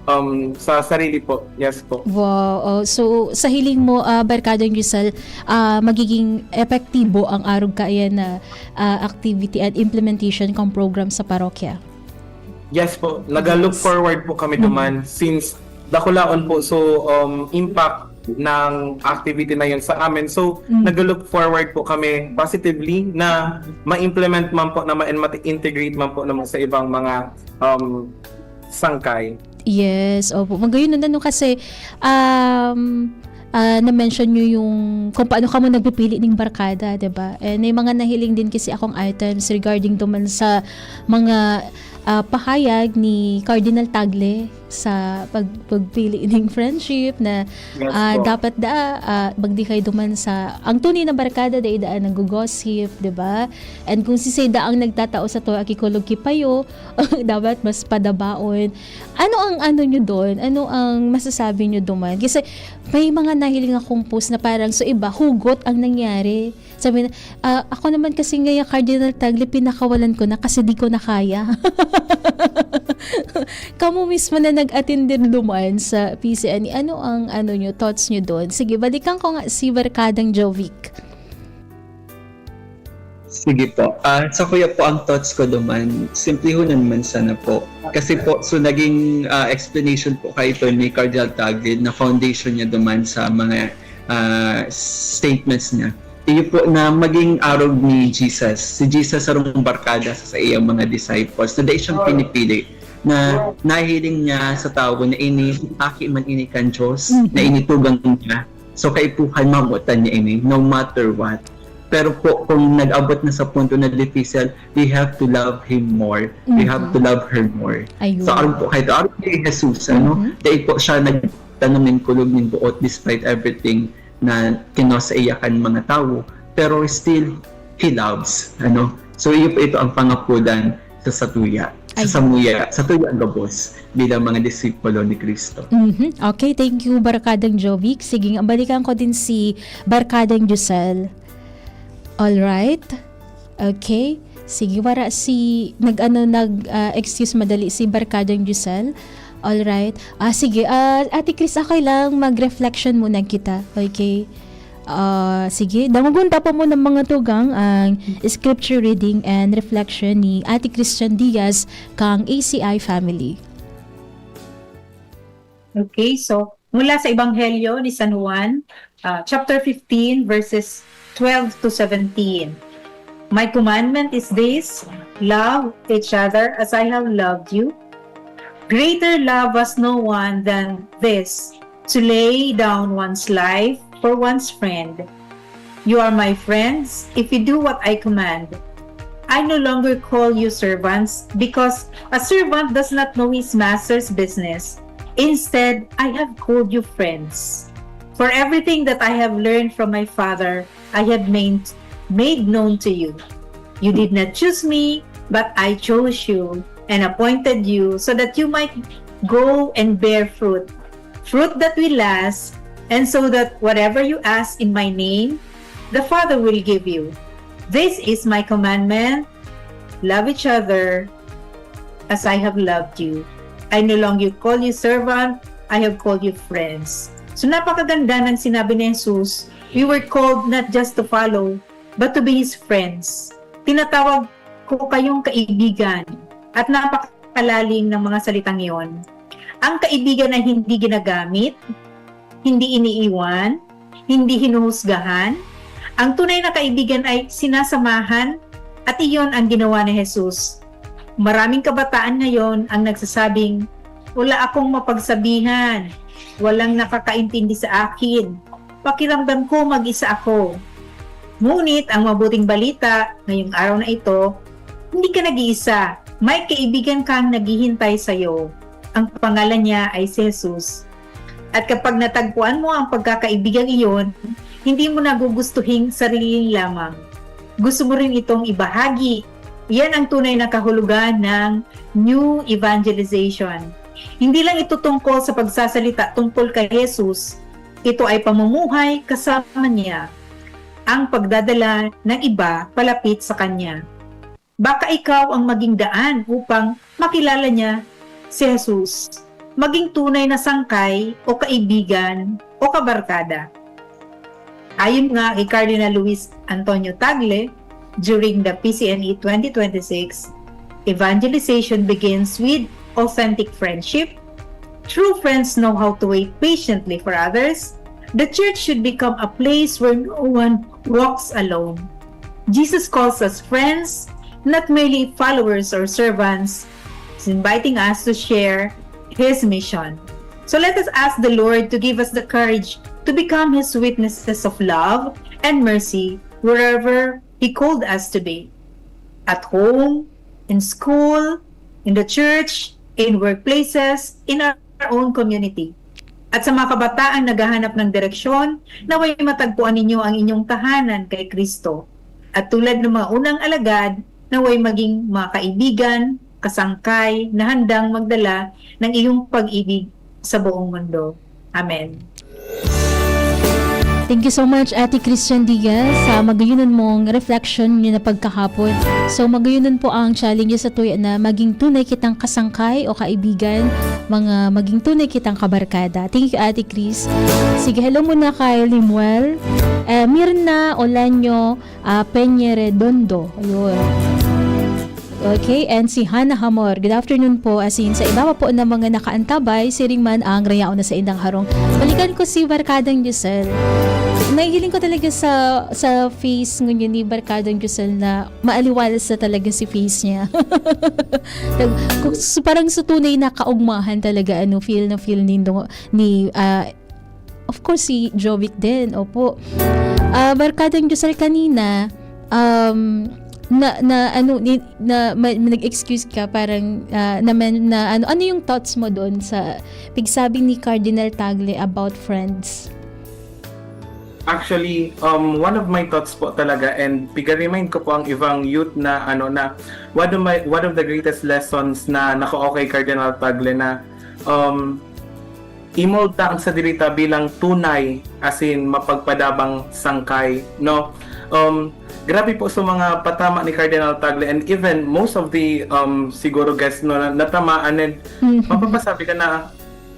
um, sa sarili po. Yes po. Wow. Oh, so, sa hiling mo, ah, Barkadang Giselle, ah, magiging epektibo ang arog kaiyan na, ah, activity and implementation kang program sa parokya? Yes po, naga-look Yes. forward po kami Mm. duman since dakulaon po. So, um, impact ng activity na yun sa amin. So, Mm. nag-look forward po kami positively na ma-implement man po na ma-, ma-integrate man po naman sa ibang mga, um, sangkay. Yes, opo. Magayon na, ano, kasi, um, ah, na-mention nyo yung kung paano kamo nagpipili ning barkada, 'di ba? And may mga nahiling din kasi akong items regarding duman sa mga, ah, pahayag ni Cardinal Tagle sa pag-, pagpili ning friendship na, Yes ah, po. dapat daa, ah, magdi kayo duman sa, ang tunay na barkada, dai daa nag-gossip, 'di ba? And kung si Seda ang nagtatao sa to, akikulog kipayo, dapat mas padabaon. Ano ang ano nyo doon? Ano ang masasabi nyo duman? Kasi may mga nahiling akong post na parang so iba, hugot ang nangyari. Sabi na, "Ah, ako naman kasi ngayon, Cardinal Tagle, pinakawalan ko na kasi di ko na kaya." Kamo mismo na nag-attend din duman sa P C N E, ano ang ano nyo, thoughts nyo doon? Sige, balikan ko nga si Barkadang Jovic. Sige po. Ah, sa kuya po ang thoughts ko duman, simplihonan man sana po. Kasi po, so naging ah, explanation po kay ito ni Cardinal Tagle na foundation niya duman sa mga ah, statements niya. Iyo po na maging arog ni Jesus. Si Jesus sarong barkada sa, sa iyang mga disciples na dai siyang pinipili na nahiling niya sa tawo na ini aki man ini kan Diyos, Mhm. na ini tugang niya. So kaipuhan mamotan niya ini no matter what. Pero po kung nag-abot na sa punto na difícil, we have to love him more. We have Mhm. to love her more. Ayun. So aron po kay aron kay Jesus, ano, Mhm. dai po siya nagtanom nin kulog nin buot despite everything na kinao sa iya kan mga tawo, pero still he loves, ano. So iyo po ito ang pangapudan sa satuya, sa Ay. samuya, satuya gabos bilang mga disipulo ni Kristo. Mhm. Okay, thank you, Barkadang Jovic. Sige, nga, balikan ko din si Barkadang Giselle. All right. Okay. Sige, wara si, nag-ano, nag, ah, excuse madali, si Barkadang Giselle. All right. Ah, sige, ah, Ate Chris, okay lang, mag-reflection muna kita. Okay. Ah, sige, dangogon ta pa mo ng mga tugang ang scripture reading and reflection ni Ate Christian Diaz kang A C I family. Okay, so Mula sa Ebanghelyo ni San Juan, ah, chapter fifteen, verses twelve to seventeen. "My commandment is this: love each other as I have loved you. Greater love has no one than this, to lay down one's life for one's friend. You are my friends if you do what I command. I no longer call you servants, because a servant does not know his master's business. Instead, I have called you friends. For everything that I have learned from my Father, I have made, made known to you. You did not choose me, but I chose you and appointed you so that you might go and bear fruit, fruit that will last, and so that whatever you ask in my name, the Father will give you. This is my commandment: love each other as I have loved you. I no longer call you servant, I have called you friends." So, napakaganda ng sinabi ni Jesus. We were called not just to follow, but to be His friends. "Tinatawag ko kayong kaibigan," at napakalalim ng mga salitang iyon. Ang kaibigan ay hindi ginagamit, hindi iniiwan, hindi hinuhusgahan. Ang tunay na kaibigan ay sinasamahan, at iyon ang ginawa ni Jesus. Maraming kabataan ngayon ang nagsasabing, "Wala akong mapagsabihan, walang nakakaintindi sa akin, pakiramdam ko mag-isa ako." Ngunit ang mabuting balita ngayong araw na ito, hindi ka nag-iisa. May kaibigan kang naghihintay sa'yo. Ang pangalan niya ay si Jesus. At kapag natagpuan mo ang pagkakaibigang iyon, hindi mo na gugustuhin sarili lamang. Gusto mo rin itong ibahagi. Yan ang tunay na kahulugan ng new evangelization. Hindi lang ito tungkol sa pagsasalita tungkol kay Jesus. Ito ay pamumuhay kasama niya, ang pagdadala ng iba palapit sa Kanya. Baka ikaw ang maging daan upang makilala niya si Jesus, maging tunay na sangkay o kaibigan o kabarkada. Ayon nga kay Cardinal Luis Antonio Tagle, during the P C N E twenty twenty-six, evangelization begins with authentic friendship. True friends know how to wait patiently for others. The church should become a place where no one walks alone. Jesus calls us friends, not merely followers or servants. He's inviting us to share His mission. So let us ask the Lord to give us the courage to become His witnesses of love and mercy wherever He called us to be. At home, in school, in the church, in workplaces, in our own community. At sa mga kabataang naghahanap ng direksyon, naway matagpuan ninyo ang inyong tahanan kay Kristo. At tulad ng mga unang alagad, naway maging mga kaibigan, kasangkay na handang magdala ng iyong pag-ibig sa buong mundo. Amen. Thank you so much, Ate Christian Diaz, sa magayunan mong reflection niyo na pagkahapon. So, magayunan po ang challenge sa tuya na maging tunay kitang kasangkay o kaibigan, mga maging tunay kitang kabarkada. Thank you, Ate Chris. Sige, hello muna kay Limuel, eh, Mirna Olanyo, ah, Peña Redondo. Ayun. Okay, and si Hana Hamor. Good afternoon po. As in, sa iba pa po na mga nakaantabay, siring man ang rayaon na sa indang harong. Balikan ko si Barkadang Giselle. Nahihiling ko talaga sa sa face ngunyan ni Barkadang Giselle na maaliwalas na talaga si face niya. Nag- kung- s- parang sa tunay na kaugmahan talaga, ano, feel na feel ni, ni ah, of course, si Jovic din, opo. Ah, Barkadang Giselle, kanina, um, na, na, ano, ni, na, ma, nag-excuse ka, parang, ah, na, men- na, ano, ano yung thoughts mo doon sa pigsabi ni Cardinal Tagle about friends? Actually, um, one of my thoughts po talaga, and piga-remind ko po ang ibang youth na, ano, na one of my, one of the greatest lessons na nakuha kay Cardinal Tagle na, um, imo ta ang sadiri ta bilang tunay, as in, mapagpadabang sangkay, no? Um, grabe po sa mga patama ni Cardinal Tagle, and even most of the, um, siguro, guests, no, na, natamaan, and mapapasabi ka na,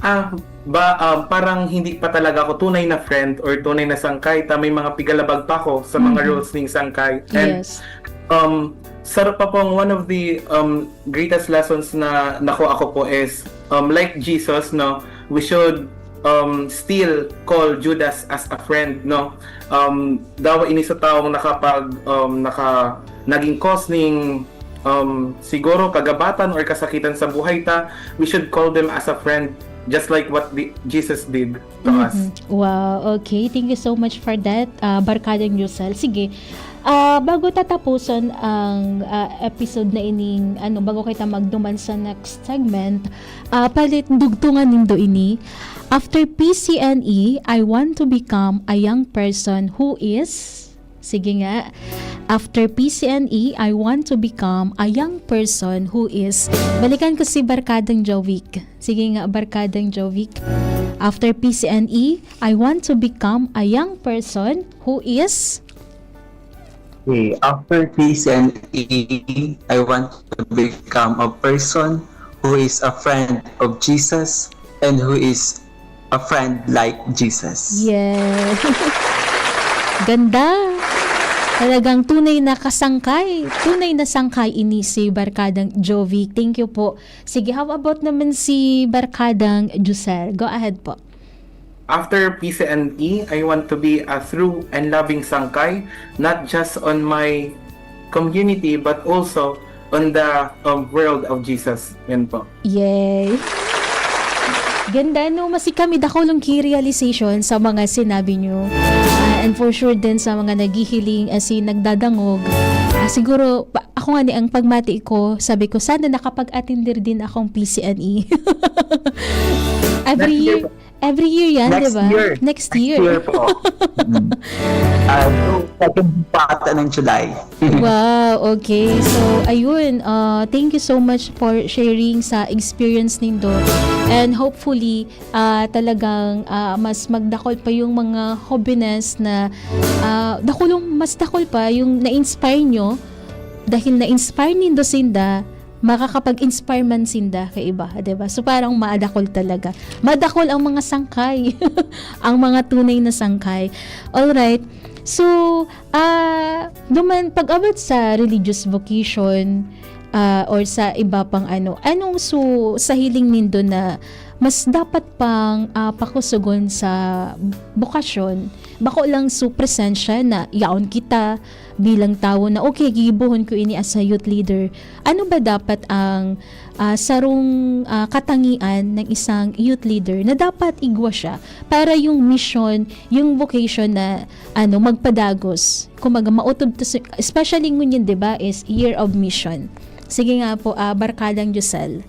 ah, ba, ah, parang hindi pa talaga ako tunay na friend or tunay na sangkay, ta may mga pigalabag pa ako sa mga Mhm. rules ning sangkay. And Yes. um, sarap pa pong one of the, um, greatest lessons na nakuha ko po is, um, like Jesus, no, we should um, still call Judas as a friend, no? Um, dawa ini sa taong nakapag, um, naka-, naging cause ning, um, siguro kagabatan or kasakitan sa buhay ta, we should call them as a friend, just like what the, Jesus did to us. Mhm. Wow, okay. Thank you so much for that, ah, Barkadang Josel. Sige, ah, bago tatapusan ang, ah, episode na ining, ano, bago kita magduman sa next segment, ah, palit dugtungan nindo ini. After P C N E, I want to become a young person who is, sige nga, after P C N E, I want to become a young person who is, balikan ko si Barkadang Jovic. Sige nga, Barkadang Jovic. After P C N E, I want to become a young person who is, Okay, after P C N E, I want to become a person who is a friend of Jesus and who is a friend like Jesus. Yeah. Ganda. Talagang tunay na kasangkay. Tunay na sangkay ini si Barkadang Jovic. Thank you po. Sige, how about naman si Barkadang Josel? Go ahead po. After P C N E, I want to be a true and loving sangkay, not just on my community, but also on the, um, world of Jesus. Yan po. Yay! Ganda, no? Masi kami, dakulong ki-realization sa mga sinabi nyo. Ah, and for sure din sa mga naghihiling, as in, nagdadangog. Ah, siguro, pa- ako nga ni, ang pagmati ko, sabi ko, sana nakapag-attender din akong P C N E. Every Next year year, every year yan, di Next ba? year. Next Next year. year po. Mm. Ah, so, second pa ata ng July. Wow, okay. So, ayun, uh, thank you so much for sharing sa experience nindo. And hopefully, uh, talagang uh, mas magdakol pa yung mga hobenes na uh, dakulong, mas dakol pa yung na-inspire nyo dahil na-inspire nindo sinda, makakapag-inspire man sinda kay iba, 'di ba? So parang madakol talaga. Madakol ang mga sangkay. Ang mga tunay na sangkay. All right. So, ah, duman pag-abot sa religious vocation, ah, or sa iba pang ano, anong su sa hiling nindo na mas dapat pang ah, pakusugon sa bokasyon? Bako lang su presensya na yaon kita bilang tawo na, "Okay, gigibohon ko ini as a youth leader." Ano ba dapat ang ah, sarong ah, katangian ng isang youth leader na dapat igwa siya para yung mission, yung vocation na ano, magpadagos? Kumaga, maotob to, si- especially ngunyan, di ba, is year of mission. Sige nga po, ah, Barkadang Josel.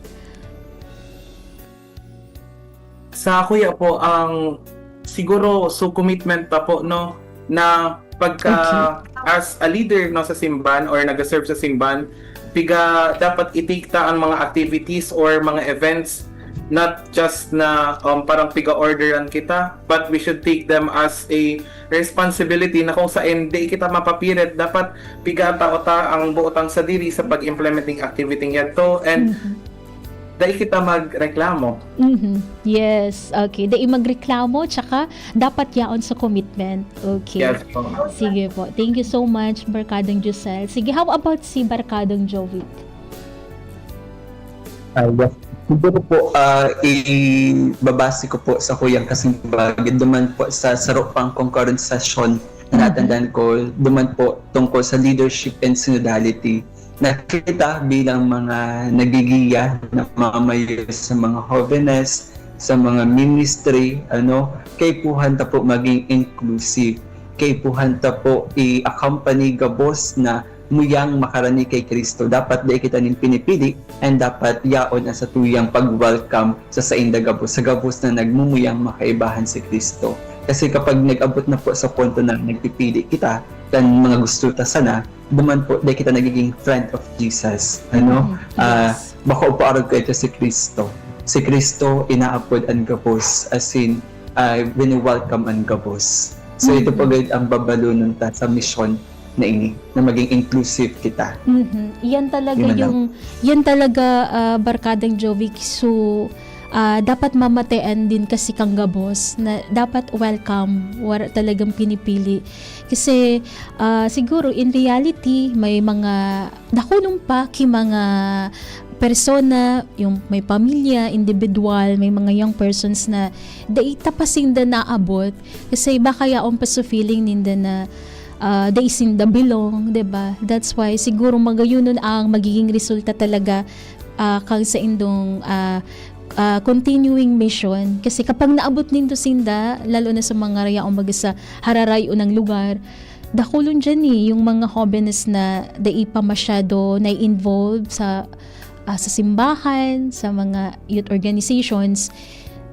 Sa kuya po, ang siguro, so, commitment pa po, no, na pagka, Okay. as a leader, no, sa simbahan or nag-serve sa simbahan, piga dapat i-take ta ang mga activities or mga events, not just na, um, parang piga-orderan kita, but we should take them as a responsibility na kung saan di kita mapapirit, dapat piga tao ta ang buotang sa diri sa pag-implementing activity yato, and Mhm. dai kita magreklamo. Mhm. Yes. Okay. Dai magreklamo, tsaka dapat yaon sa commitment. Okay. Yes po. Sige po. Thank you so much, Barkadang Josel. Sige, how about si Barkadang Jovic? Ah, yes. Siguro po, ah, ibabase ko po sa kuyang kasimbag, duman po sa saro pang concurrent session na Mhm. natandan ko, duman po tungkol sa leadership and synodality. Na kita bilang mga nagigiya, namamayo sa mga hobenes, sa mga ministry, ano, kaipuhan ta po maging inclusive. Kaipuhan ta po i-accompany gabos na muyang makarani kay Cristo. Dapat dai kita nin pinipili, and dapat yaon ang satuyang pag-welcome sa sainda gabos, sa gabos na nagmumuyang makaibahan si Cristo. Kasi kapag nag-abot na po sa punto na nagpipili kita kan mga gusto ta sana, duman po, dai kita nagiging friend of Jesus. Ano? Mhm. Ah, Yes. bako po arog kaito si Cristo. Si Cristo inaapod an gabos, as in, ah, wini-welcome an gabos. So, ito po Mhm. gid ang babalonon ta sa misyon na ini, na maging inclusive kita. Mhm. Yan talaga Yun na lang. yung, yan talaga, ah, Barkadang Jovic. So, ah, dapat mamatean din kasi kang gabos na dapat welcome, wala talagang pinipili. Kasi, ah, siguro in reality, may mga dakulong pa ki mga persona, yung may pamilya, individual, may mga young persons na dai ta pa sinda naabot kasi baka yaon pa sa feeling ninda na, ah, dai sinda belong, 'di ba? That's why siguro magayonon ang magiging resulta talaga, ah, kan saindong, ah, ah, continuing mission. Kasi kapag naabot nindo sinda, lalo na sa mga yaon baga sa hararay-on na lugar, dakulon diyan, eh, yung mga hobenes na dai pa masyado nai-involve sa, ah, sa simbahan, sa mga youth organizations.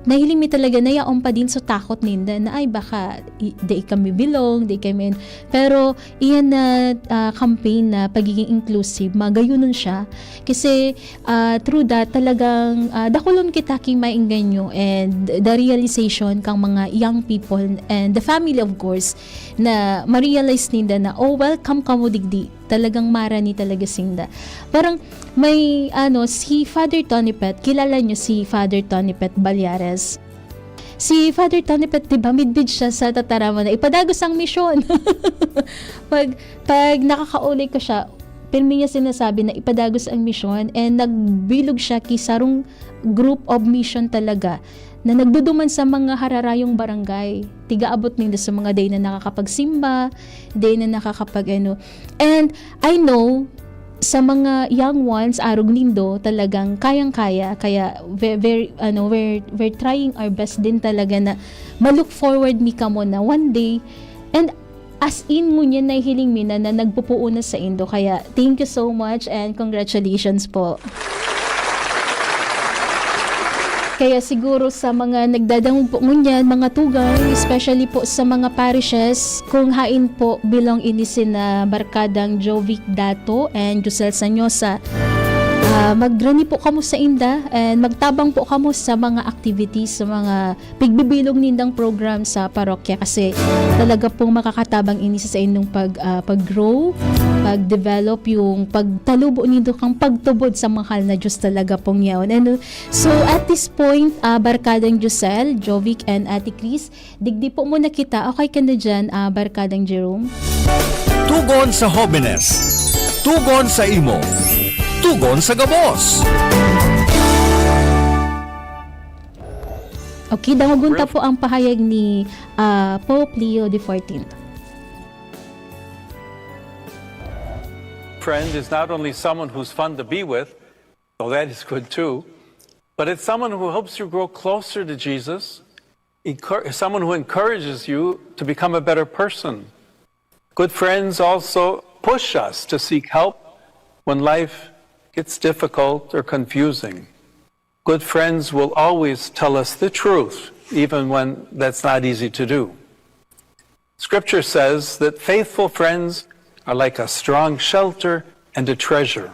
Nahiling mi talaga na yaon pa din sa takot ninda na, "Ay, baka i-, dai kami belong, dai kami," pero iyan na, ah, campaign na pagiging inclusive, magayonon siya. Kasi, ah, through that, talagang, ah, dakulon kita ki maengganyo and the realization kang mga young people and the family, of course, na ma-realize ninda na, "Oh, welcome kamo digdi." Talagang marani talaga sinda. Parang may, ano, si Father Tony Pet, kilala niyo si Father Tony Pet Ballares? Si Father Tony Pet, 'di ba, midbid siya sa tataramon na ipadagos ang misyon. 'Pag, 'pag nakakauli ko siya, pirmi niya sinasabi na ipadagos ang misyon, and nagbilog siya ki sarong group of mission talaga na nagduduman sa mga hararayong barangay. Tigaabot ninda sa mga dai na nakakapagsimba, dai na nakakapag-ano. And I know, sa mga young ones, arog nindo, talagang kayang-kaya. Kaya ve-, very, ano, we're, we're trying our best din talaga na ma-look forward mi kamo na one day. And as in, ngunyan nahihiling mi na, na nagpupuon na saindo. Kaya thank you so much and congratulations po. Kaya siguro sa mga nagdadangog po ngunyan, mga tugang, especially po sa mga parishes, kung hain po belong ini sina Barkadang Jovic Dato and Josel Sanyosa, ah, magrani po kamo sainda and magtabang po kamo sa mga activities, sa mga pigbibilog nindang program sa parokya kasi talaga pong makakatabang ini sa saindong pag, ah, pag-grow, pag-develop, yung pagtalubo nindo kang pagtubod sa mahal na Diyos talaga pong yaon. And, uh, so, at this point, ah, Barkadang Josel, Jovic, and Ate Chris, digdi po muna kita. Okay ka na dyan, ah, Barkadang Jerome? Tugon sa Hobenes. Tugon sa imo. Tugon sa gabos. Okay, dangogon ta po ang pahayag ni, ah, Pope Leo the fourteenth. Friend is not only someone who's fun to be with, though that is good too, but it's someone who helps you grow closer to Jesus, encour- someone who encourages you to become a better person. Good friends also push us to seek help when life gets difficult or confusing. Good friends will always tell us the truth, even when that's not easy to do. Scripture says that faithful friends are like a strong shelter and a treasure.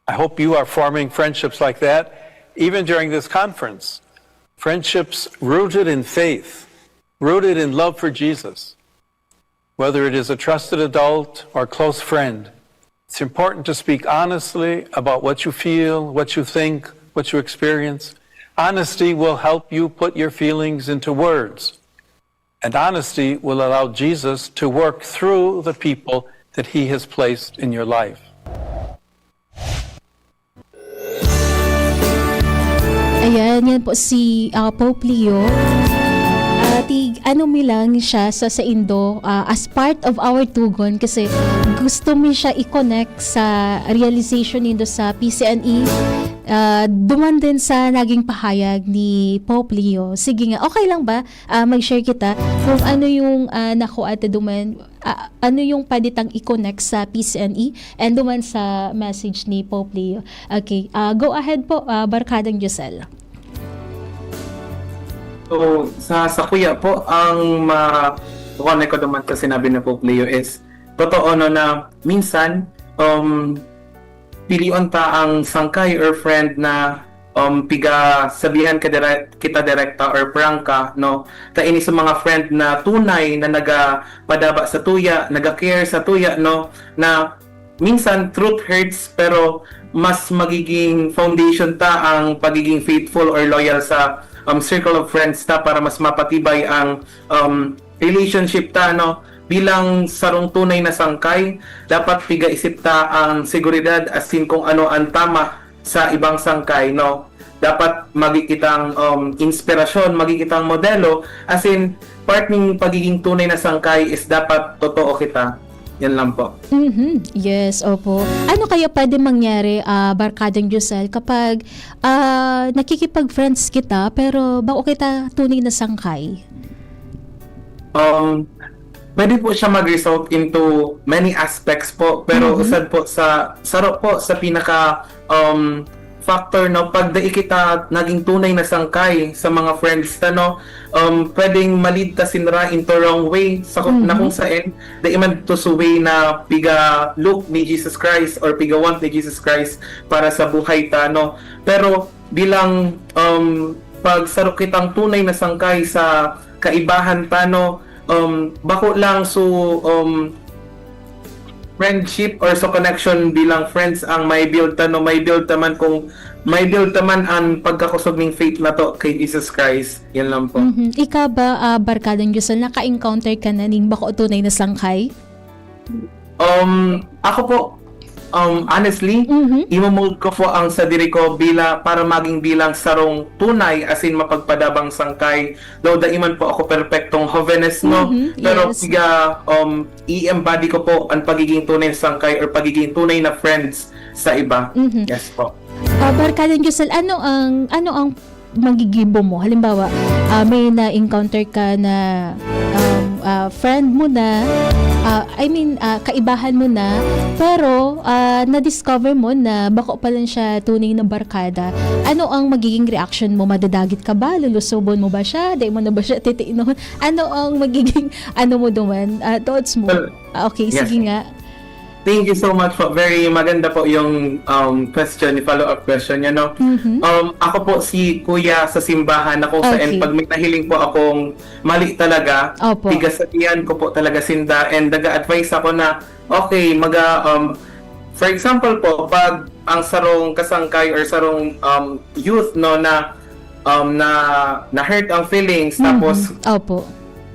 I hope you are forming friendships like that, even during this conference. Friendships rooted in faith, rooted in love for Jesus. Whether it is a trusted adult or close friend, it's important to speak honestly about what you feel, what you think, what you experience. Honesty will help you put your feelings into words. And honesty will allow Jesus to work through the people that he has placed in your life. Ayan, yan po si, ah, Pope Leo. Ah, tig-ano mi lang siya sa saindo, ah, as part of our tugon kasi gusto mi siya i-connect sa realization nindo sa P C N E. Ah, duman din sa naging pahayag ni Pope Leo. Sige nga, okay lang ba? Ah, mag-share kita kung ano yung, ah, nakuha ta duman, ah, ano yung pwede tang i-connect sa P C N E and duman sa message ni Pope Leo. Okay, ah, go ahead po, ah, Barkadang Josel. So, sa, sa kuya po, ang ma-connect ko naman sa sinabi ni Pope Leo is, totoo no na minsan, um, pilion ta ang sangkay or friend na, um, piga sabihan ka dire-, kita direkta or prangka, no? Ta ini sa mga friend na tunay na nagapadaba sa tuya, naga-care sa tuya, no? Na minsan truth hurts, pero mas magiging foundation ta ang pagiging faithful or loyal sa, um, circle of friends ta para mas mapatibay ang, um, relationship ta, no? Bilang sarong tunay na sangkay, dapat piga-isip ta ang seguridad asin kung ano ang tama sa ibang sangkay, no? Dapat magi kitang, um, inspirasyon, magi kitang modelo. As in, part ning pagiging tunay na sangkay is dapat totoo kita. Yan lang po. Mhm. Yes, opo. Ano kaya pwede mangyari, ah, Barkadang Josel, kapag, ah, nakikipag-friends kita pero bako kita tunay na sangkay? Um, pwede po siya mag-result into many aspects po, pero Mhm. usad po sa, saro po sa pinaka, um, factor, no, pag dai kita naging tunay na sangkay sa mga friends ta, no, um, pwedeng ma-lead ta sinda into wrong way, sa ku- na Mhm. kung saan dai man to sa way na piga-look ni Jesus Christ or piga-want ni Jesus Christ para sa buhay ta, no. Pero bilang, um, pag saro kitang tunay na sangkay sa kaibahan ta, no, um, bako lang so, um, friendship or so connection bilang friends ang may build ta, no, may build ta man kung may build ta man ang pagkakosog ning faith na to kay Jesus Christ. Yan lang po. Mhm. Ikaw ba, ah, Barkadang Josel, naka-encounter ka na ning bako tunay na sangkay? Um, ako po, um, honestly, Mhm. imo-mold ko po ang sadiri ko bila, para maging bilang sarong tunay, as in mapagpadabang sangkay. Though dai man po ako perpektong jovenes, no? Mhm, Pero yes. Piga, um, i-embody ko po ang pagiging tunay na sangkay or pagiging tunay na friends sa iba. Mhm. Yes po. Ah, Barkadang Josel, ano ang, ano ang magigibo mo? Halimbawa, ah, may na-encounter ka na, um, ah, friend mo na, ah, I mean, ah, kaibahan mo na, pero, ah, na-discover mo na bako pa lang siya tunay na barkada. Ano ang magiging reaction mo? Madadagit ka ba? Lulusobon mo ba siya? Dai mo na ba siya titiinon? Ano ang magiging, ano mo duman? Ah, thoughts mo? Well, Ah, okay, yes. Sige nga. Thank you so much po. Very maganda po yung, um, question, yung follow-up question niya, no? Mhm. Um, ako po si Kuya sa simbahan na kung saan Okay. pag may nahiling po akong mali talaga, Opo. pigasabihan ko po talaga sinda and nag-a-advise ako na, okay, maga, um, for example po, pag ang sarong kasangkay or sarong, um, youth, no, na, um, na, na-hurt ang feelings, tapos Mhm. Opo.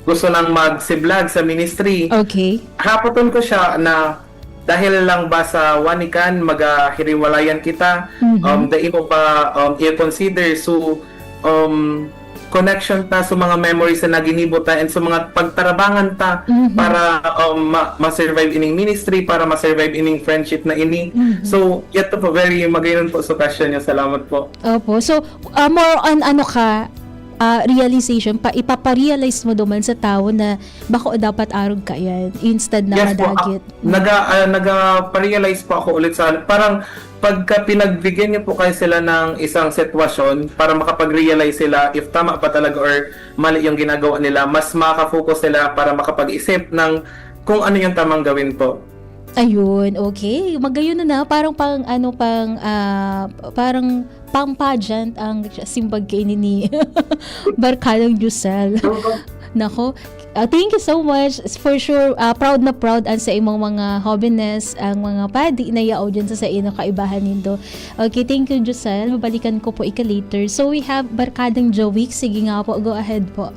gusto nang magsiblag sa ministry, Okay. hapoton ko siya na dahil lang ba sa wanikan, magahiriwalayan kita, Mhm. um, dai mo pa, um, i-consider. So, um, connection ta sa mga memories na naginibo ta and sa mga pagtarabangan ta Mhm. para, um, ma- ma-survive ining ministry, para ma-survive ining friendship na ini. Mhm. So, yato po, very magayon po sa question niyo. Salamat po. Opo. So, ah, more on ano ka, ah, realization pa, ipaparealize mo duman sa tao na bako dapat arog ka yan instead na Yes po, madagit. Naga, ah, nagaparealize po ako ulit sa, parang pagka pinagbigyan niyo po kayo sila ng isang sitwasyon para makapag-realize sila if tama ba talaga or mali yung ginagawa nila, mas makaka-focus sila para makapag-isip ng kung ano yung tamang gawin po. Ayun, okay. Magayon na na. Parang pang, ano, pang, ah, parang pang pageant ang simbag kaini ni Barkadang Josel. Nako, ah, thank you so much. For sure, ah, proud na proud ang sa imong mga hobenes, ang mga padi na yaw dyan sa, sa ino kaibahan nindo. Okay, thank you, Josel. Mabalikan ko po ika later. So, we have Barkadang Jovic. Sige nga po, go ahead po.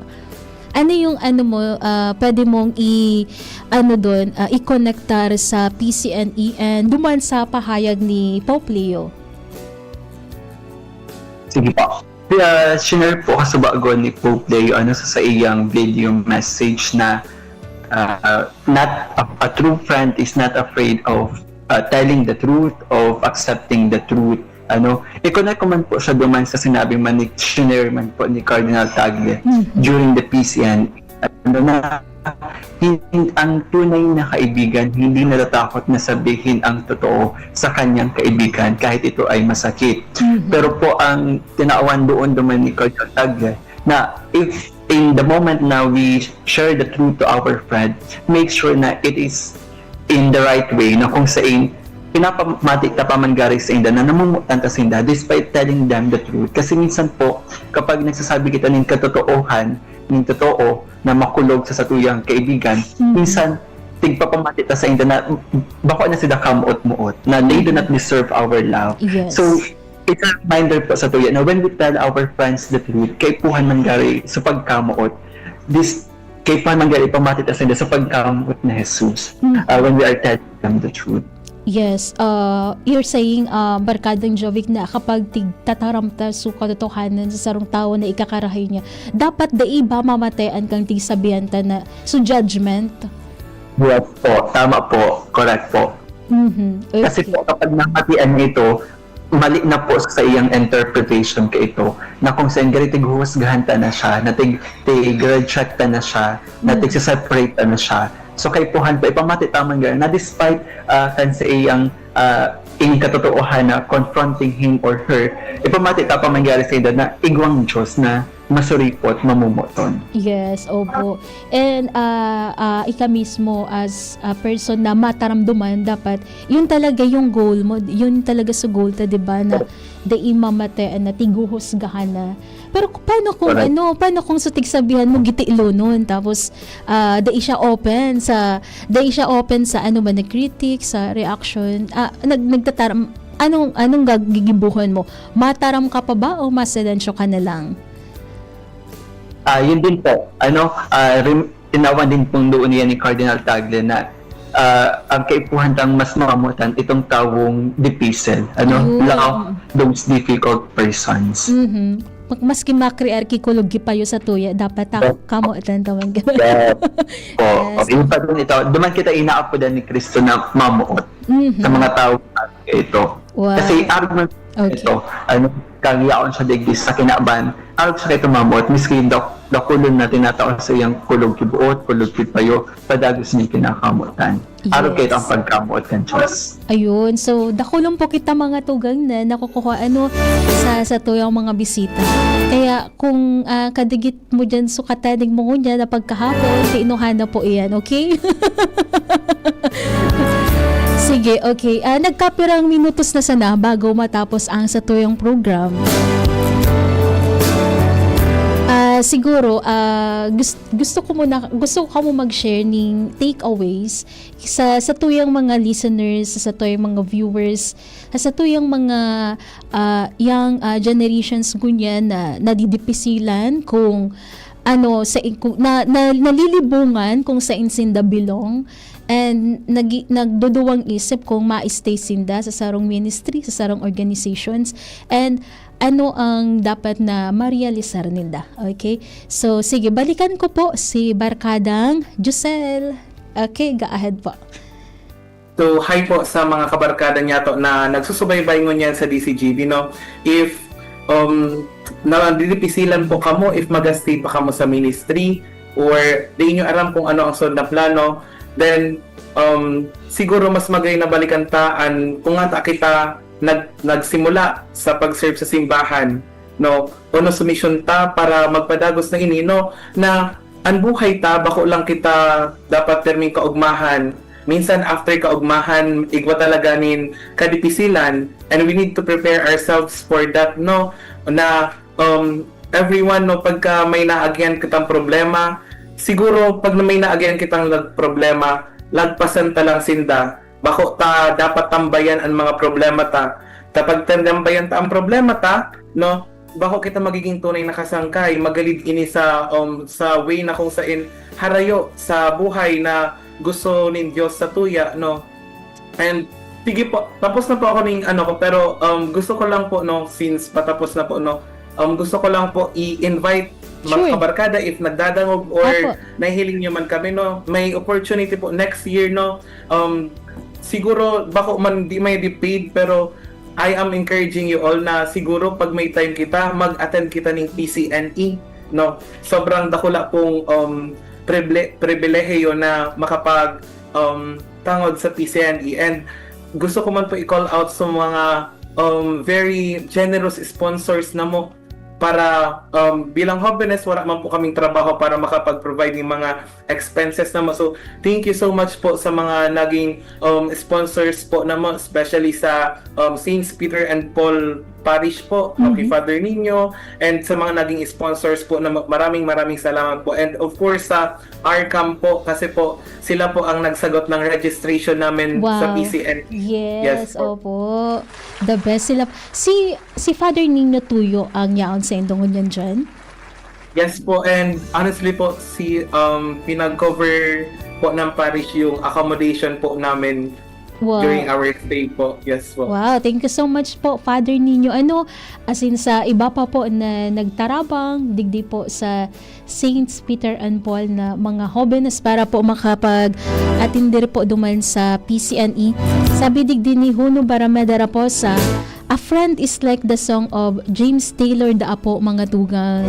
Ano yung ano mo, ah, pwede mong i-, ano dun, ah, i-connectar sa P C N E and duman sa pahayag ni Pope Leo? Sige po. Kaya shinare po kasubagon ni Pope Leo, ano, sa, sa iyang video message na, ah, not a, a true friend is not afraid of, ah, telling the truth, of accepting the truth. Ano, i-connect ko man po siya duman sa sinabi man ni, shinare man po ni Cardinal Tagle Mhm. during the P C N. Ano na, hin-, ang tunay na kaibigan hindi natatakot na sabihin ang totoo sa kanyang kaibigan kahit ito ay masakit. Mhm. Pero po ang tinawan doon duman ni Cardinal Tagle na if in the moment na we share the truth to our friend, make sure na it is in the right way, na kung sain pinapamati ta pa man gari sa inda na namumutan ta sinda despite telling them the truth. Kasi minsan po, kapag nagsasabi kita nin katotoohan, nin totoo na makulog sa satuyang kaibigan, Mhm. minsan tigpapamati ta sa inda na bako na sila kamuot-muot, na they do not deserve our love. Yes. So, it's a reminder po sa tuya na when we tell our friends the truth, kaipuhan man gari sa pagkamuot, this, kaipuhan man gari ipamati ta sa inda sa pagkamuot ni Jesus, Mhm. uh, when we are telling them the truth. Yes, ah, you're saying, ah, Barkadang Jovic, na kapag tigtataram ta sa katotohanan sa sarong tawo na ikakarahay niya, dapat dai ba mamatean kan tigsabihan ta na, so judgment? Yes po, tama po, correct po. Mhm, Kasi okay. po kapag namatian na ito, mali na po sa iyang interpretation ka ito, na kung saan gari tighuhusgahan ta na siya, na tig, tig-reject ta na siya, na Mm. tig-separate ta na siya. So kaipuhan po, ipamati ta man gari na despite ah, kan sa iyang ah, in katotoohan na confronting him or her, ipamati ta pa man gari sa ida na igwang Diyos na masuripot, mamomoton. Yes, opo. And ah, ah, ika mismo as a person na mataramduman, dapat yun talaga yung goal mo, yun talaga sa goal ta, di ba, na dai mamatean na tighuhusgahan na. Pero k- paano kung Correct. ano, paano kung sa tigsabihan mo gitilonon, tapos ah, dai siya open sa, dai siya open sa ano man na critic, sa reaction, ah, nag nagtataram, anong anong gag- gigibuhon mo? Mataram ka pa ba o masilensyo ka na lang? Ah, yun din po. Ano, ah, rin, tinawan din pong doon niya ni Cardinal Tagle na ah, ang kaipuhan tang mas mamotan itong tawong dipisil. Ano, Ayun. Love those difficult persons. Mhm. Mag- Maski makrear ki kulog ki payo sa tuya, dapat ta Opo. Kamotan ta man. Yes. Po, Yes. Yung pa din ito, duman kita inaapodan ni Kristo na mamoot Mhm. sa mga tao ito. Wow. Kasi arog man Okay. ito, ano, kang yaon siya digdi sa kinaban, arog siya kay tumamot, miski dak dakulon na tinatao sa iyang kulog ki buot, kulog ki payo, padagos niya kinakamotan. Arog kay Yes. ang pagkamoot kan Diyos. Ayun. So, dakulon po kita mga tugang na nakukuha ano sa sa tuyang mga bisita. Kaya kung ah, kadigit mo dyan sukatan ning mga niya na pagkahapon, tiinuhan na po iyan, okay? Sige, okay. Ah, nagkapirang minutos na sana bago matapos ang satuyang program. Ah, siguro, ah, gus- gusto ko muna, gusto ko kamo mag-share ning takeaways sa satuyang mga listeners, sa satuyang mga viewers, sa satuyang mga ah, young ah, generations ngunyan na nadidipisilan kung ano sa in- kung, na, na nalilibungan kung sain sinda belong, and nagi, nagduduwang isip kung ma-stay sinda sa sarong ministry, sa sarong organizations, and ano ang dapat na marealisar ninda. Okay? So, sige, balikan ko po si Barkadang Josel. Okay, go ahead po. So, hi po sa mga kabarkada niyato na nagsusubaybay ngunyan sa D C G B, no? If um, nadidipisilan po kamo, if magastay pa kamo sa ministry, or di nyo aram kung ano ang sunod na plano, then um, siguro mas magay na balikan ta an kung ata kita nag, nagsimula sa pag-serve sa simbahan, no? O no, sumisyon ta para magpadagos na ini, no? Na an buhay ta, bako lang kita dapat pirming kaugmahan. Minsan after kaugmahan, igwa talaga nin kadipisilan, and we need to prepare ourselves for that, no? Na um, everyone, no, pagka may naagyan kitang problema, siguro pag may naagyan kitang lag- problema, lagpasan ta lang sinda. Bako ta dapat tambayan ang mga problema ta. Kapag tinambayan ta ang problema ta, no, bako kita magiging tunay na kasangkay, magalid ini sa um, sa way na kung sain harayo sa buhay na gusto nin Diyos sa tuya, no. And sige po, tapos na po ako ning ano ko, pero um, gusto ko lang po, no, since patapos na po, no, um, gusto ko lang po i-invite mga Sure. kabarkada, if nagdadangog or Apo. nahihiling nyo man kami, no, may opportunity po next year, no. Um, siguro bako man di may di paid, pero I am encouraging you all na siguro pag may time kita, mag-attend kita ning P C N E, no. Sobrang dakula pong um, prible- pribilehiyo na makapag um, tangod sa P C N E. And gusto ko man po i-call out sa mga um, very generous sponsors na mo para um, bilang Jovenes, wala man po kaming trabaho para makapag-provide ng mga expenses na mo. So, thank you so much po sa mga naging um, sponsors po na mo, especially sa um, Saints Peter and Paul Parish po, Mhm. okay, Father Nino, and sa mga naging sponsors po na mo, maraming maraming salamat po. And of course, sa ARCAM po, kasi po sila po ang nagsagot ng registration namin sa Wow. P C N. Yes, Yes po. Opo. The best sila. Si si Father Nino Tuyo ang yaon sa indong ngunyan dyan? Yes po, and honestly po, si um, pinag-cover po ng parish yung accommodation po namin Wow. during our stay po. Yes po. Wow, thank you so much po, Father Nino. Ano, as in, sa iba pa po na nagtarabang, digdi po sa Saints Peter and Paul na mga hobenes para po makapag-atender po duman sa P C N E. Sabi digdi ni Juno Barameda Raposa, "A friend is like the song of James Taylor da Apo, mga tugang."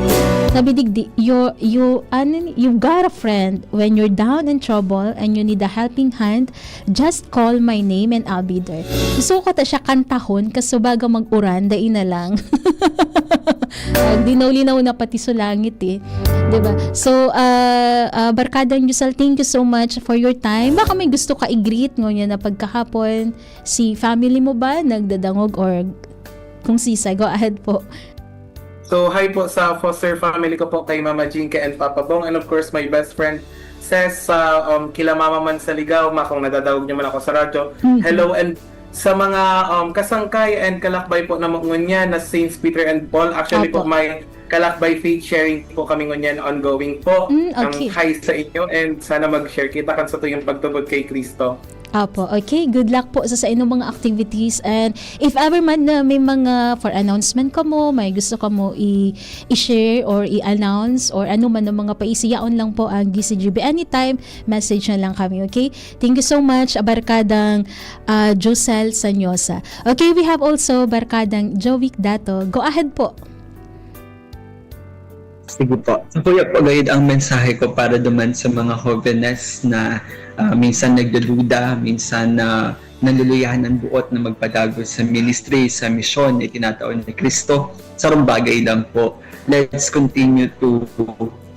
Sabi digdi, you, you, ano ni, "You've got a friend when you're down in trouble and you need a helping hand, just call my name and I'll be there." Gusto ko ta siya kantahon, kaso baga mag-uran, dai na lang. Naglinaw-linaw na pati sa langit eh. 'Di ba? So, ah, ah, Barkadang Yusal, thank you so much for your time. Baka may gusto ka i-greet ngunyan na pagkahapon. Si family mo ba nagdadangog or kung sisay? Go ahead po. So, hi po sa foster family ko po, kay Mama Jinka and Papa Bong, and of course, my best friend, Ses, sa, um, kila Mama man sa Ligao, ma, kung nadadangog niyo man ako sa radyo. Mhm. Hello, and sa mga, um, kasangkay and kalakbay po na ngunyan na Saints Peter and Paul. Actually po, Opo. may Kalakbay Faith Sharing po kami ngunyan, ongoing po. Mm, Ang okay. Hi sa inyo, and sana mag-share kita kan satuyang pagtubod kay Kristo. Apo, okay. Good luck po sa, sa inyong mga activities. And if ever man na may mga for announcement kamo, may gusto kamo i- i-share or i-announce or ano man ang mga paisiyaon lang po ang G C G B. Anytime, message na lang kami, okay? Thank you so much, Barkadang ah, Josel Sanyosa. Okay, we have also Barkadang Jovic Dato. Go ahead po. Sige po. Sa kuya po, gayud ang mensahe ko para duman sa mga hobenes na ah, minsan nagdududa, minsan na naluluyahan ang buot na magpadagos sa ministry, sa misyon na itinatao ni Kristo. Sarong bagay lang po, let's continue to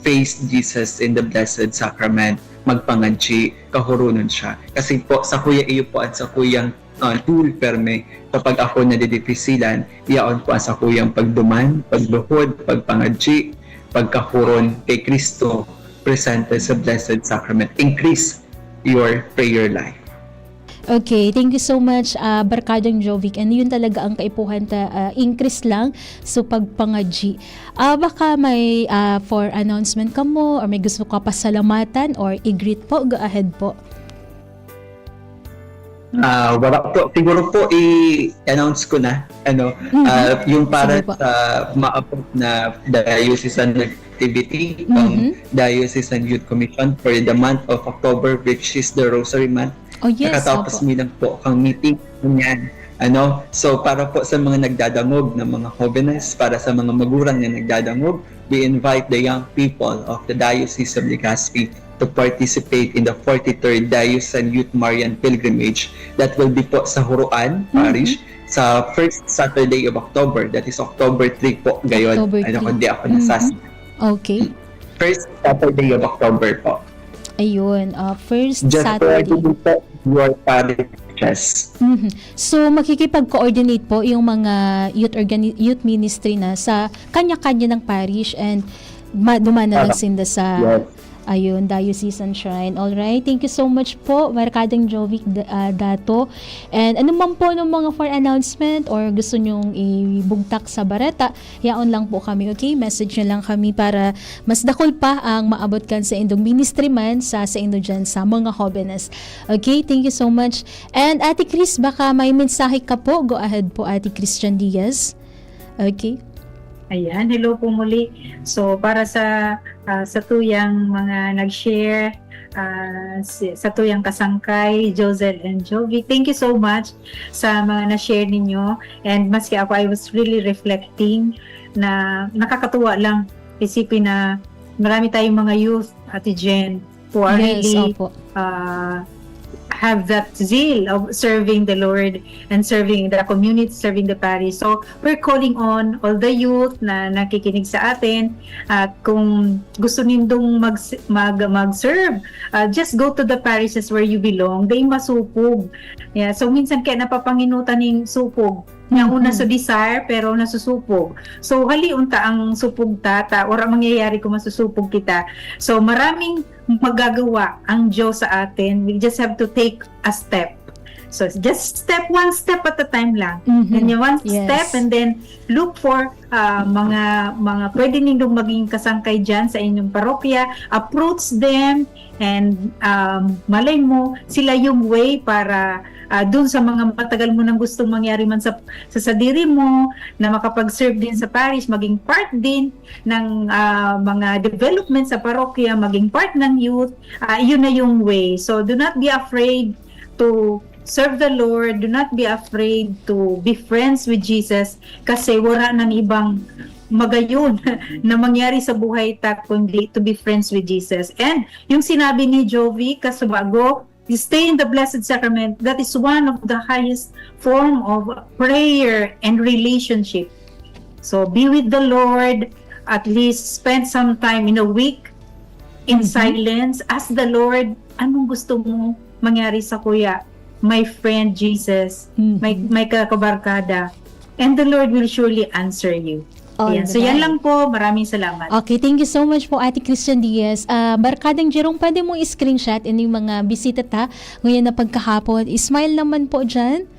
face Jesus in the Blessed Sacrament. Magpangadji, kahuronon siya. Kasi po, sa kuya iyo po at sa kuyang ah, tool perme, kapag ako nadidipisilan, yaon po ang sakuyang pagduman, pagluhod, pagpangadji, pagkahuron kay Kristo, presente sa Blessed Sacrament. Increase your prayer life. Okay, thank you so much, ah, Barkadang Jovic. And yun talaga ang kaipuhan ta, ah, increase lang. So, pagpangadji. Ah, baka may ah, for announcement kamo or may gusto ka pasalamatan or i-greet po, go ahead po. Ah, wala po. Siguro po i-announce ko na, ano, Mhm. ah, yung para Sige po. sa maabot na diocesan activity, ang Mhm. Diocesan Youth Commission for the month of October, which is the Rosary Month. Oh yes, Nakatapos opo. mi lang po ang meeting niyan. Ano? So, para po sa mga nagdadangog na mga hobenes, para sa mga magurang na nagdadangog, we invite the young people of the Diocese of Legazpi to participate in the forty-third Diocesan Youth Marian Pilgrimage that will be po sa Huruan Mhm. Parish sa first Saturday of October, that is October three po gayon. October Ano, three. Kundi ako Mhm. nasas. Okay. First Saturday of October po. Ayun, ah, first Just Saturday. coordinate po your parishes. Mhm. So, makikipag-coordinate po yung mga youth organi- youth ministry na sa kanya-kanya ng parish and ma- duman na lang Tama. Sinda sa Yes. Ayun, Diocesan Shrine. All right. Thank you so much po, Barkadang Jovic D- ah, Dato. And ano man po ng mga for announcement or gusto nyong ibugtak sa bareta, yaon lang po kami, okay? Message nyo lang kami para mas dakul pa ang maabot kan sa indong ministry man sa, sa indo dyan sa mga hobenes. Okay, thank you so much. And Ate Chris, baka may mensahe ka po. Go ahead po, Ate Christian Diaz. Okay. Ayan, hello po muli. So, para sa ah, sa tuyang mga nag-share, ah, si, sa tuyang kasangkay, Josel and Jovi, thank you so much sa mga na-share ninyo. And maski ako, I was really reflecting na nakakatuwa lang isipin na marami tayong mga youth, Ate Jen, who are Yes, really opo. uh, have that zeal of serving the Lord and serving the community, serving the parish. So, we're calling on all the youth na nakikinig sa atin, at kung gusto nindong mag, mag, mag-serve, uh, just go to the parishes where you belong. They masupog. Yeah, so, minsan kaya napapanginutan ning supog. Nauna Mhm. sa desire, pero nasusupog. So, hali unta ang supog ta, ta, wala mangyayari kung masusupog kita. So, maraming magagawa ang Diyos sa atin. We just have to take a step. So, just step, one step at a time lang. Mhm. Then, yung one Yes. step, and then look for ah, mga mga pwede nindong maging kasangkay diyan sa inyong parokya. Approach them, and um, malay mo, sila yung way para ah, dun sa mga matagal mo nang gustong mangyari man sa, sa sadiri mo, na makapag-serve din sa parish, maging part din ng ah, mga development sa parokya, maging part ng youth, ah, yun na yung way. So, do not be afraid to serve the Lord. Do not be afraid to be friends with Jesus, kasi wala nang ibang magayon na mangyari sa buhay ta kundi to be friends with Jesus. And yung sinabi ni Jovi kasubago, stay in the Blessed Sacrament, that is one of the highest form of prayer and relationship. So be with the Lord, at least spend some time in a week in Mhm. silence. Ask the Lord, "Anong gusto mo mangyari sa kuya, my friend Jesus, Mhm. my, my kakabarkada?" And the Lord will surely answer you. All Ayan. the So yan time. lang po. Maraming salamat. Okay, thank you so much po, Ate Christian Diaz. Ah, Barkadang Jerome, pwede mo i-screenshot ini yung mga bisita ta ngayon na pagkahapon. Smile naman po dyan.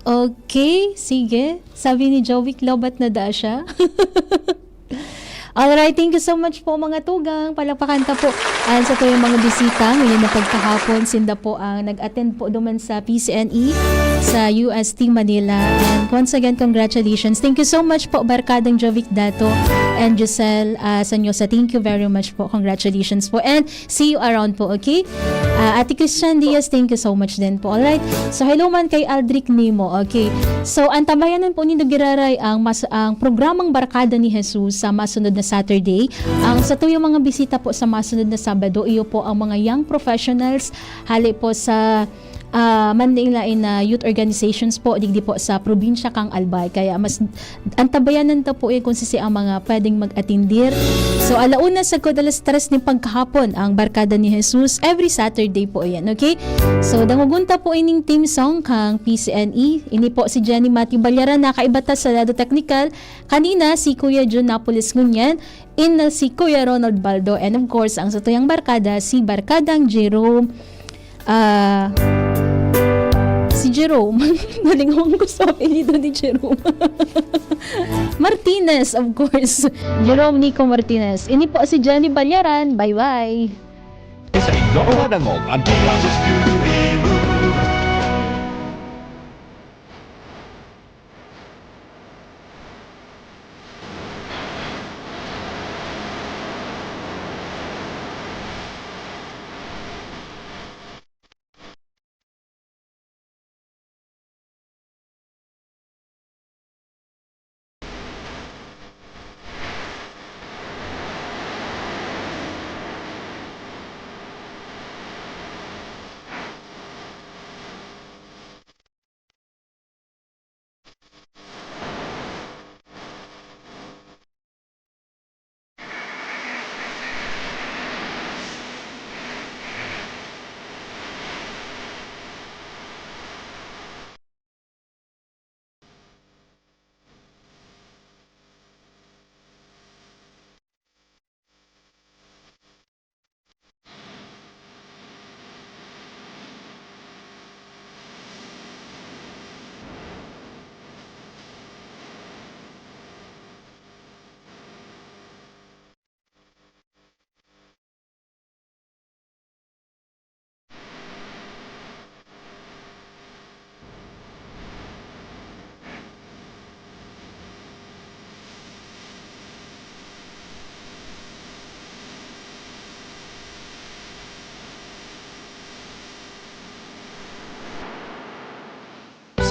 Okay, sige. Sabi ni Jovic, lobat na da siya. Alright, thank you so much po, mga tugang. Palakpakan ta po. Ayan, sa tuyang mga bisita, ngayon na pagkahapon, sinda po ang nag-attend po duman sa P C N E sa U S T Manila. And once again, congratulations. Thank you so much po, Barkadang Jovic Dato and Giselle ah, Sanyosa. Thank you very much po. Congratulations po. And see you around po, okay? Ah, Ate Christian Diaz, thank you so much din po. Alright? So, hello man kay Aldric Nemo. Okay. So, antabayanan po nindo giraray ang, mas, ang programang Barkada ni Jesus sa masunod na Saturday. Ang sa tuyong mga bisita po sa masunod na Sabado, iyo po ang mga young professionals, hali po sa ah, manlain-lain na youth organizations po, digdi po sa probinsya kan Albay. Kaya mas antabayanan ta po eh kung sisi ang mga pwedeng mag-atindir. So, alauna sagkod alas tres nin pagkahapon ang Barkada ni Jesus. Every Saturday po yan, okay? So, dangogon ta po ining theme song kang P C N E. Ini po si Jenny Matthew Balyaran, nakaiba ta sa lado teknikal. Kanina, si Kuya Jun Napoles ngunyan. In na si Kuya Ronald Baldo. And of course, ang satuyang barkada, si Barkadang Jerome. Ah, si Jerome. Nalingawan ko sa apelyido ni Jerome. Martinez, of course. Jerome Nico Martinez. Ini po si Jenny Balyaran. Bye-bye. Sa inyong nadangog ang programa.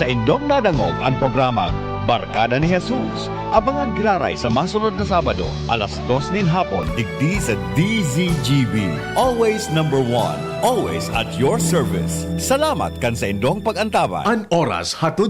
Sa indong nadangog ang programang Barkada ni Jesus. Abangan giraray sa masunod na Sabado, alas dos nin hapon, digdi sa D Z G B. Always number one, always at your service. Salamat kan sa indong pag-antabay. An oras hatod